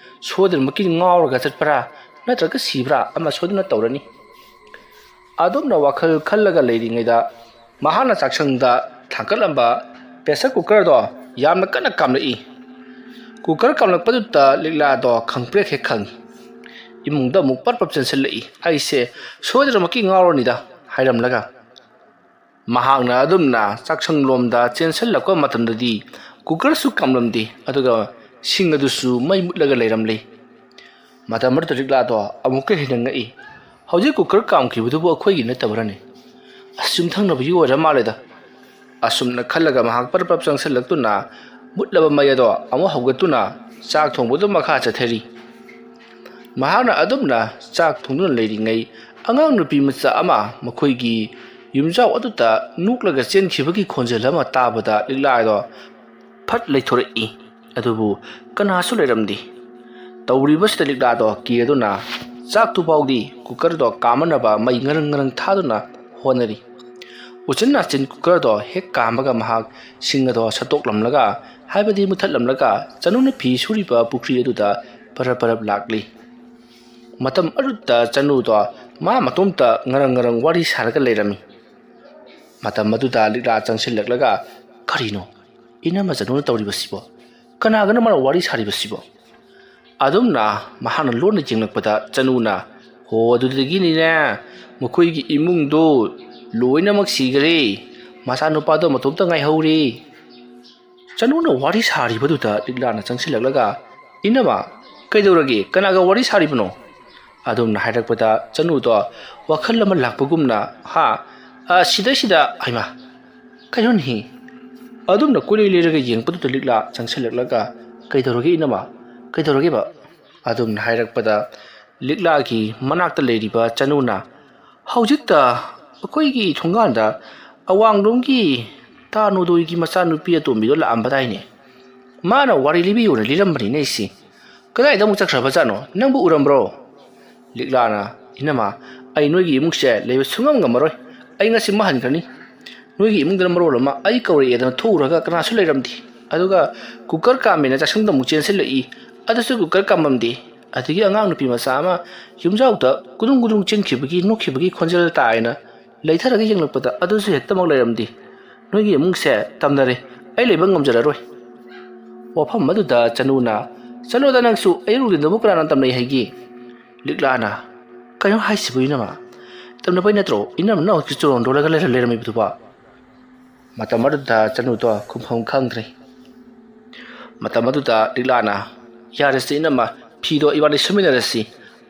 ꯁꯣꯏꯗꯅꯃꯛꯀꯤ ꯉꯥꯎꯔꯒ ꯆꯠꯄ꯭ꯔꯥ ꯅꯠꯇ꯭ꯔꯒ ꯁꯤꯕ꯭ꯔꯥ ꯑꯃ ꯁꯣꯏꯗꯅ ꯇꯧꯔꯅꯤ"꯫ ꯑꯗꯨꯝꯅ ꯋꯥꯈꯜ ꯈꯜꯂꯒ ꯂꯩꯔꯤꯉꯩꯗ ꯃꯍꯥꯛꯅ ꯆꯥꯛꯁꯪꯗ ꯊꯥꯡꯒꯠꯂꯝꯕ pressure cookerꯗꯣ ꯌꯥꯝꯅ ꯀꯟꯅ ꯀꯥꯝꯂꯛꯏ꯫ Cooker ꯀꯥꯝꯂꯛꯄꯗꯨꯗ ꯂꯤꯛꯂꯥꯗꯣ ꯈꯪꯄ꯭ꯔꯦꯛ ꯍꯦꯛ ꯈꯪꯉꯤ꯫ ꯏꯃꯨꯡꯗ ꯑꯃꯨꯛ ꯄꯔꯞ ꯄꯔꯞ ꯆꯦꯟꯁꯤꯜꯂꯛꯏ꯫ "ꯑꯩꯁꯦ ꯁꯣꯏꯗꯅꯃꯛꯀꯤ ꯉꯥꯎꯔꯅꯤꯗ" ꯍꯥꯏꯔꯝꯂꯒ ꯃꯍꯥꯛꯅ ꯑꯗꯨꯝꯅ ꯆꯥꯛꯁꯪꯂꯣꯝꯗ ꯆꯦꯟꯁꯤꯜꯂꯛꯄ ꯃꯇꯝꯗꯗꯤ cookerꯁꯨ ꯀꯥꯝꯂꯝꯗꯦ, ꯑꯗꯨꯒ ꯁꯤꯡ ꯑꯗꯨꯁꯨ ꯃꯩ ꯃꯨꯠꯂꯒ ꯂꯩꯔꯝꯂꯦ꯫ ꯃꯇꯝ ꯑꯗꯨꯗ ꯂꯤꯛꯂꯥꯗꯣ ꯑꯃꯨꯛꯀ ꯍꯦꯟꯅ ꯉꯛꯏ꯫ "ꯍꯧꯖꯤꯛ cooker ꯀꯥꯝꯈꯤꯕꯗꯨꯕꯨ ꯑꯩꯈꯣꯏꯒꯤ ꯅꯠꯇꯕ꯭ꯔꯅꯦ? ꯑꯁ, ꯌꯨꯝꯊꯪꯅꯕꯒꯤ ꯑꯣꯏꯔ ꯃꯥꯜꯂꯦꯗ"꯫ ꯑꯁꯨꯝꯅ ꯈꯜꯂꯒ ꯃꯍꯥꯛ ꯄꯔꯞ ꯄꯔꯞ ꯆꯪꯁꯤꯜꯂꯛꯇꯨꯅ ꯃꯨꯠꯂꯕ ꯃꯩ ꯑꯗꯣ ꯑꯃꯨꯛ ꯍꯧꯒꯠꯇꯨꯅ ꯆꯥꯛ ꯊꯣꯡꯕꯗꯨ ꯃꯈꯥ ꯆꯠꯊꯔꯤ꯫ ꯃꯍꯥꯛꯅ ꯑꯗꯨꯝꯅ ꯆꯥꯛ ꯊꯣꯡꯗꯨꯅ ꯂꯩꯔꯤꯉꯩ, ꯑꯉꯥꯡ ꯅꯨꯄꯤ ꯃꯆꯥ ꯑꯃ ꯃꯈꯣꯏꯒꯤ ꯌꯨꯝꯖꯥꯎ ꯑꯗꯨꯗ ꯅꯣꯛꯂꯒ ꯆꯦꯟꯈꯤꯕꯒꯤ ꯈꯣꯟꯖꯦꯜ ꯑꯃ ꯇꯥꯕꯗ ꯂꯤꯛꯂꯥꯗꯣ ꯐꯠ ꯂꯩꯊꯣꯔꯛꯏ꯫ ꯑꯗꯨꯕꯨ ꯀꯅꯥꯁꯨ ꯂꯩꯔꯝꯗꯦ꯫ ꯇꯧꯔꯤꯕꯁꯤꯗ ꯂꯤꯛꯂꯥꯗꯣ ꯀꯤꯔꯗꯨꯅ ꯆꯥꯛꯇꯨ ꯐꯥꯎꯗꯤ cookerꯗꯣ ꯀꯥꯝꯃꯅꯕ ꯃꯩ ꯉꯔꯪ ꯉꯔꯪ ꯊꯥꯗꯨꯅ ꯍꯣꯠꯅꯔꯤ꯫ ꯎꯆꯤꯟ ꯅꯥꯆꯤꯟ cookerꯗꯣ ꯍꯦꯛ ꯀꯥꯝꯕꯒ ꯃꯍꯥꯛ ꯁꯤꯡ ꯑꯗꯣ ꯁꯠꯇꯣꯛꯂꯝꯂꯒ, ꯍꯥꯏꯕꯗꯤ ꯃꯨꯊꯠꯂꯝꯂꯒ, ꯆꯅꯨꯅ ꯐꯤ ꯁꯨꯔꯤꯕ ꯄꯨꯈ꯭ꯔꯤ ꯑꯗꯨꯗ ꯄꯔꯞ ꯄꯔꯞ ꯂꯥꯛꯂꯤ꯫ ꯃꯇꯝ ꯑꯗꯨꯗ ꯆꯅꯨꯗꯣ ꯃꯥ ꯃꯇꯣꯝꯇ ꯉꯔꯪ ꯉꯔꯪ ꯋꯥꯔꯤ ꯁꯥꯔꯒ ꯂꯩꯔꯝꯃꯤ꯫ ꯃꯇꯝ ꯑꯗꯨꯗ ꯂꯤꯛꯂꯥ ꯆꯪꯁꯤꯜꯂꯛꯂꯒ, "ꯀꯔꯤꯅꯣ ꯏꯅꯝꯃ ꯆꯅꯨꯅ ꯇꯧꯔꯤꯕꯁꯤꯕꯣ? ꯀꯅꯥꯒꯅꯣ ꯃꯥꯅ ꯋꯥꯔꯤ ꯁꯥꯔꯤꯕꯁꯤꯕꯣ?" ꯑꯗꯨꯝꯅ ꯃꯍꯥꯛꯅ ꯂꯣꯟꯅ ꯌꯦꯡꯂꯛꯄꯗ ꯆꯅꯨꯅ, "ꯍꯣ, ꯑꯗꯨꯗꯒꯤꯅꯤꯅꯦ, ꯃꯈꯣꯏꯒꯤ ꯏꯃꯨꯡꯗꯣ ꯂꯣꯏꯅꯃꯛ ꯁꯤꯈꯔꯦ꯫ ꯃꯆꯥꯅꯨꯄꯥꯗꯣ ꯃꯇꯣꯝꯇ ꯉꯥꯏꯍꯧꯔꯦ꯫ ꯆꯅꯨꯅ ꯋꯥꯔꯤ ꯁꯥꯔꯤꯕꯗꯨꯗ ꯂꯤꯛꯂꯥꯅ ꯆꯪꯁꯤꯜꯂꯛꯂꯒ, "ꯏꯅꯝꯃ, ꯀꯩꯗꯧꯔꯒꯦ? ꯀꯅꯥꯒ ꯋꯥꯔꯤ ꯁꯥꯔꯤꯕꯅꯣ?" ꯑꯗꯨꯝꯅ ꯍꯥꯏꯔꯛꯄꯗ ꯆꯅꯨꯗꯣ ꯋꯥꯈꯜ ꯑꯃ ꯂꯥꯛꯄꯒꯨꯝꯅ, "ꯍꯥ? ꯑ, ꯁꯤꯗ, ꯁꯤꯗ, ꯍꯩꯃꯥ, ꯀꯩꯅꯣꯅꯤ?" ꯑꯗꯨꯝꯅ ꯀꯣꯏꯂꯩ ꯂꯩꯔꯒ ꯌꯦꯡꯕꯗꯨꯗ ꯂꯤꯛꯂꯥ ꯆꯪꯁꯤꯜꯂꯛꯂꯒ, "ꯀꯩꯗꯧꯔꯒꯦ ꯏꯅꯝꯃ? ꯀꯩꯗꯧꯔꯒꯦꯕ?" ꯑꯗꯨꯝꯅ ꯍꯥꯏꯔꯛꯄꯗ ꯂꯤꯛꯂꯥꯒꯤ ꯃꯅꯥꯛꯇ ꯂꯩꯔꯤꯕ ꯆꯅꯨꯅ, "ꯍꯧꯖꯤꯛꯇ ꯑꯩꯈꯣꯏꯒꯤ ꯊꯣꯡꯒꯥꯟꯗ ꯑꯋꯥꯡꯂꯣꯝꯒꯤ ꯇꯥ ꯅꯣꯗꯣꯏꯒꯤ ꯃꯆꯥꯅꯨꯄꯤ ꯑꯇꯣꯝꯕꯤꯗꯣ ꯂꯥꯛꯑꯝꯕꯗꯥꯏꯅꯦ? ꯃꯥꯅ ꯋꯥꯔꯤ ꯂꯤꯕꯤꯌꯣꯅ ꯂꯤꯔꯝꯕꯅꯤꯅꯦ ꯑꯩꯁꯤ꯫ ꯀꯗꯥꯏꯗ ꯑꯃꯨꯛ ꯆꯠꯈ꯭ꯔꯕꯖꯥꯠꯅꯣ? ꯅꯪꯕꯨ ꯎꯔꯝꯕ꯭ꯔꯣ?" ꯂꯤꯛꯂꯥꯅ, "ꯏꯅꯝꯃ, ꯑꯩ ꯅꯣꯏꯒꯤ ꯏꯃꯨꯡꯁꯦ ꯂꯩꯕ ꯁꯨꯡꯉꯝ ꯉꯝꯃꯔꯣꯏ꯫ ꯑꯩ ꯉꯁꯤ ꯃꯥꯡꯍꯟꯈ꯭ꯔꯅꯤ꯫ ꯅꯣꯏꯒꯤ ꯏꯃꯨꯡꯗꯨꯅ ꯃꯔꯣꯜ ꯑꯃ ꯑꯩ ꯀꯧꯔꯛꯑꯦꯗꯅ ꯊꯣꯛꯎꯔꯒ ꯀꯅꯥꯁꯨ ꯂꯩꯔꯝꯗꯦ꯫ ꯑꯗꯨꯒ ꯀꯨꯀꯔ ꯀꯥꯝꯃꯦꯅ ꯆꯥꯛꯁꯪꯗ ꯑꯃꯨꯛ ꯆꯦꯟꯁꯤꯜꯂꯛꯏ꯫ ꯑꯗꯨꯁꯨ ꯀꯨꯀꯔ ꯀꯥꯝꯃꯝꯗꯦ꯫ ꯑꯗꯒꯤ ꯑꯉꯥꯡ ꯅꯨꯄꯤ ꯃꯆꯥ ꯑꯃ ꯌꯨꯝꯖꯥꯎꯗ ꯒꯨꯗꯨꯡ ꯒꯨꯗꯨꯡ ꯆꯦꯟꯈꯤꯕꯒꯤ ꯅꯣꯛꯈꯤꯕꯒꯤ ꯈꯣꯟꯖꯦꯜ ꯇꯥꯏꯅ ꯂꯩꯊꯔꯒ ꯌꯦꯡꯂꯛꯄꯗ ꯑꯗꯨꯁꯨ ꯍꯦꯛꯇꯃꯛ ꯂꯩꯔꯝꯗꯦ꯫ ꯅꯣꯏꯒꯤ ꯏꯃꯨꯡꯁꯦ ꯇꯝꯅꯔꯦ꯫ ꯑꯩ ꯂꯩꯕ ꯉꯝꯖꯔꯔꯣꯏ꯫" ꯋꯥꯐꯝ ꯑꯗꯨꯗ ꯆꯅꯨꯅ, "ꯆꯠꯂꯣꯗ ꯅꯪꯁꯨ, ꯑꯩ ꯅꯨꯡꯊꯤꯟꯗꯕꯨ ꯀꯅꯥꯅ ꯇꯝꯅꯩ ꯍꯥꯏꯒꯦ?" ꯂꯤꯛꯂꯥꯅ, "ꯀꯩꯅꯣ ꯍꯥꯏꯁꯤꯕꯨ ꯏꯅꯝꯃ? ꯇꯝꯅꯕꯩ ꯅꯠꯇ꯭ꯔꯣ ꯏꯅꯝꯃꯅ ꯍꯧꯖꯤꯛ ꯆꯨꯔꯣꯟ ꯂꯣꯜꯂꯒ ꯂꯩꯔ-, ꯂꯩꯔꯝꯃꯤꯕꯗꯨꯕꯣ?" ꯃꯇꯝ ꯑꯗꯨꯗ ꯆꯅꯨꯗꯣ ꯈꯨꯝꯐꯝ ꯈꯪꯗ꯭ꯔꯦ꯫ ꯃꯇꯝ ꯑꯗꯨꯗ ꯂꯤꯛꯂꯥꯅ, "ꯌꯥꯔꯦꯁꯦ ꯏꯅꯝꯃ, ꯐꯤꯗꯣ ꯏꯕꯥꯅꯤ ꯁꯨꯃꯤꯟꯅꯔꯁꯤ꯫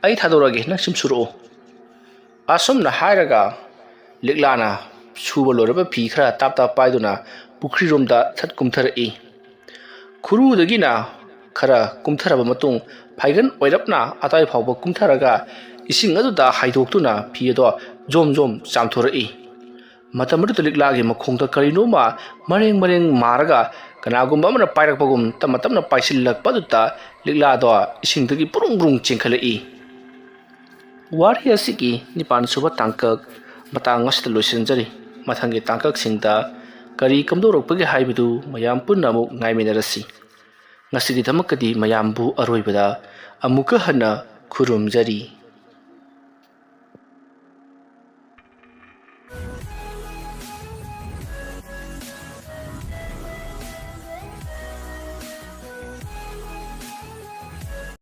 ꯑꯩ ꯊꯥꯗꯣꯔꯛꯑꯒꯦ, ꯅꯪ ꯁꯨꯝ ꯁꯨꯔꯛꯑꯣ꯫" ꯑꯁꯨꯝꯅ ꯍꯥꯏꯔꯒ ꯂꯤꯛꯂꯥꯅ ꯁꯨꯕ ꯂꯣꯏꯔꯕ ꯐꯤ ꯈꯔ ꯇꯥꯞ ꯇꯥꯞ ꯄꯥꯏꯗꯨꯅ ꯄꯨꯈ꯭ꯔꯤꯔꯣꯝꯗ ꯊꯠ ꯀꯨꯝꯊꯔꯛꯏ꯫ ꯈꯨꯔꯨꯗꯒꯤꯅ ꯈꯔ ꯀꯨꯝꯊꯔꯕ ꯃꯇꯨꯡ ꯐꯥꯏꯒꯟ ꯑꯣꯏꯔꯞꯅ ꯑꯇꯥꯏ ꯐꯥꯎꯕ ꯀꯨꯝꯊꯔꯒ ꯏꯁꯤꯡ ꯑꯗꯨꯗ ꯍꯥꯏꯗꯣꯛꯇꯨꯅ ꯐꯤ ꯑꯗꯣ ꯖꯣꯝ ꯖꯣꯝ ꯆꯥꯝꯊꯣꯔꯛꯏ꯫ ꯃꯇꯝ ꯑꯗꯨꯗ ꯂꯤꯛꯂꯥꯒꯤ ꯃꯈꯣꯡꯗ ꯀꯔꯤꯅꯣꯃ ꯃꯔꯦꯡ ꯃꯔꯦꯡ ꯃꯥꯔꯒ ꯀꯅꯥꯒꯨꯝꯕ ꯑꯃꯅ ꯄꯥꯏꯔꯛꯄꯒꯨꯝ ꯇꯞꯅ ꯇꯞꯅ ꯄꯥꯏꯁꯤꯜꯂꯛꯄ ꯑꯗꯨꯗ ꯂꯤꯛꯂꯥꯗꯣ ꯏꯁꯤꯡꯗꯒꯤ ꯕꯨꯔꯨꯡ ꯕꯨꯔꯨꯡ ꯆꯦꯟꯈꯠꯂꯛꯏ꯫ ꯋꯥꯔꯤ ꯑꯁꯤꯒꯤ ꯅꯤꯄꯥꯟ ꯁꯨꯕ ꯇꯥꯡꯀꯛ ꯃꯇꯥꯡ ꯑꯁꯤꯗ ꯂꯣꯏꯁꯤꯟꯖꯔꯤ꯫ ꯃꯊꯪꯒꯤ ꯇꯥꯡꯀꯛꯁꯤꯡꯗ ꯀꯔꯤ ꯀꯝꯗꯧꯔꯛꯄꯒꯦ ꯍꯥꯏꯕꯗꯨ ꯃꯌꯥꯝ ꯄꯨꯟꯅ ꯑꯃꯨꯛ ꯉꯥꯏꯃꯤꯟꯅꯔꯁꯤ꯫ ꯉꯁꯤꯒꯤꯗꯃꯛꯇꯗꯤ ꯃꯌꯥꯝꯕꯨ ꯑꯔꯣꯏꯕꯗ ꯑꯃꯨꯛꯀ ꯍꯟꯅ ꯈꯨꯔꯨꯝꯖꯔꯤ꯫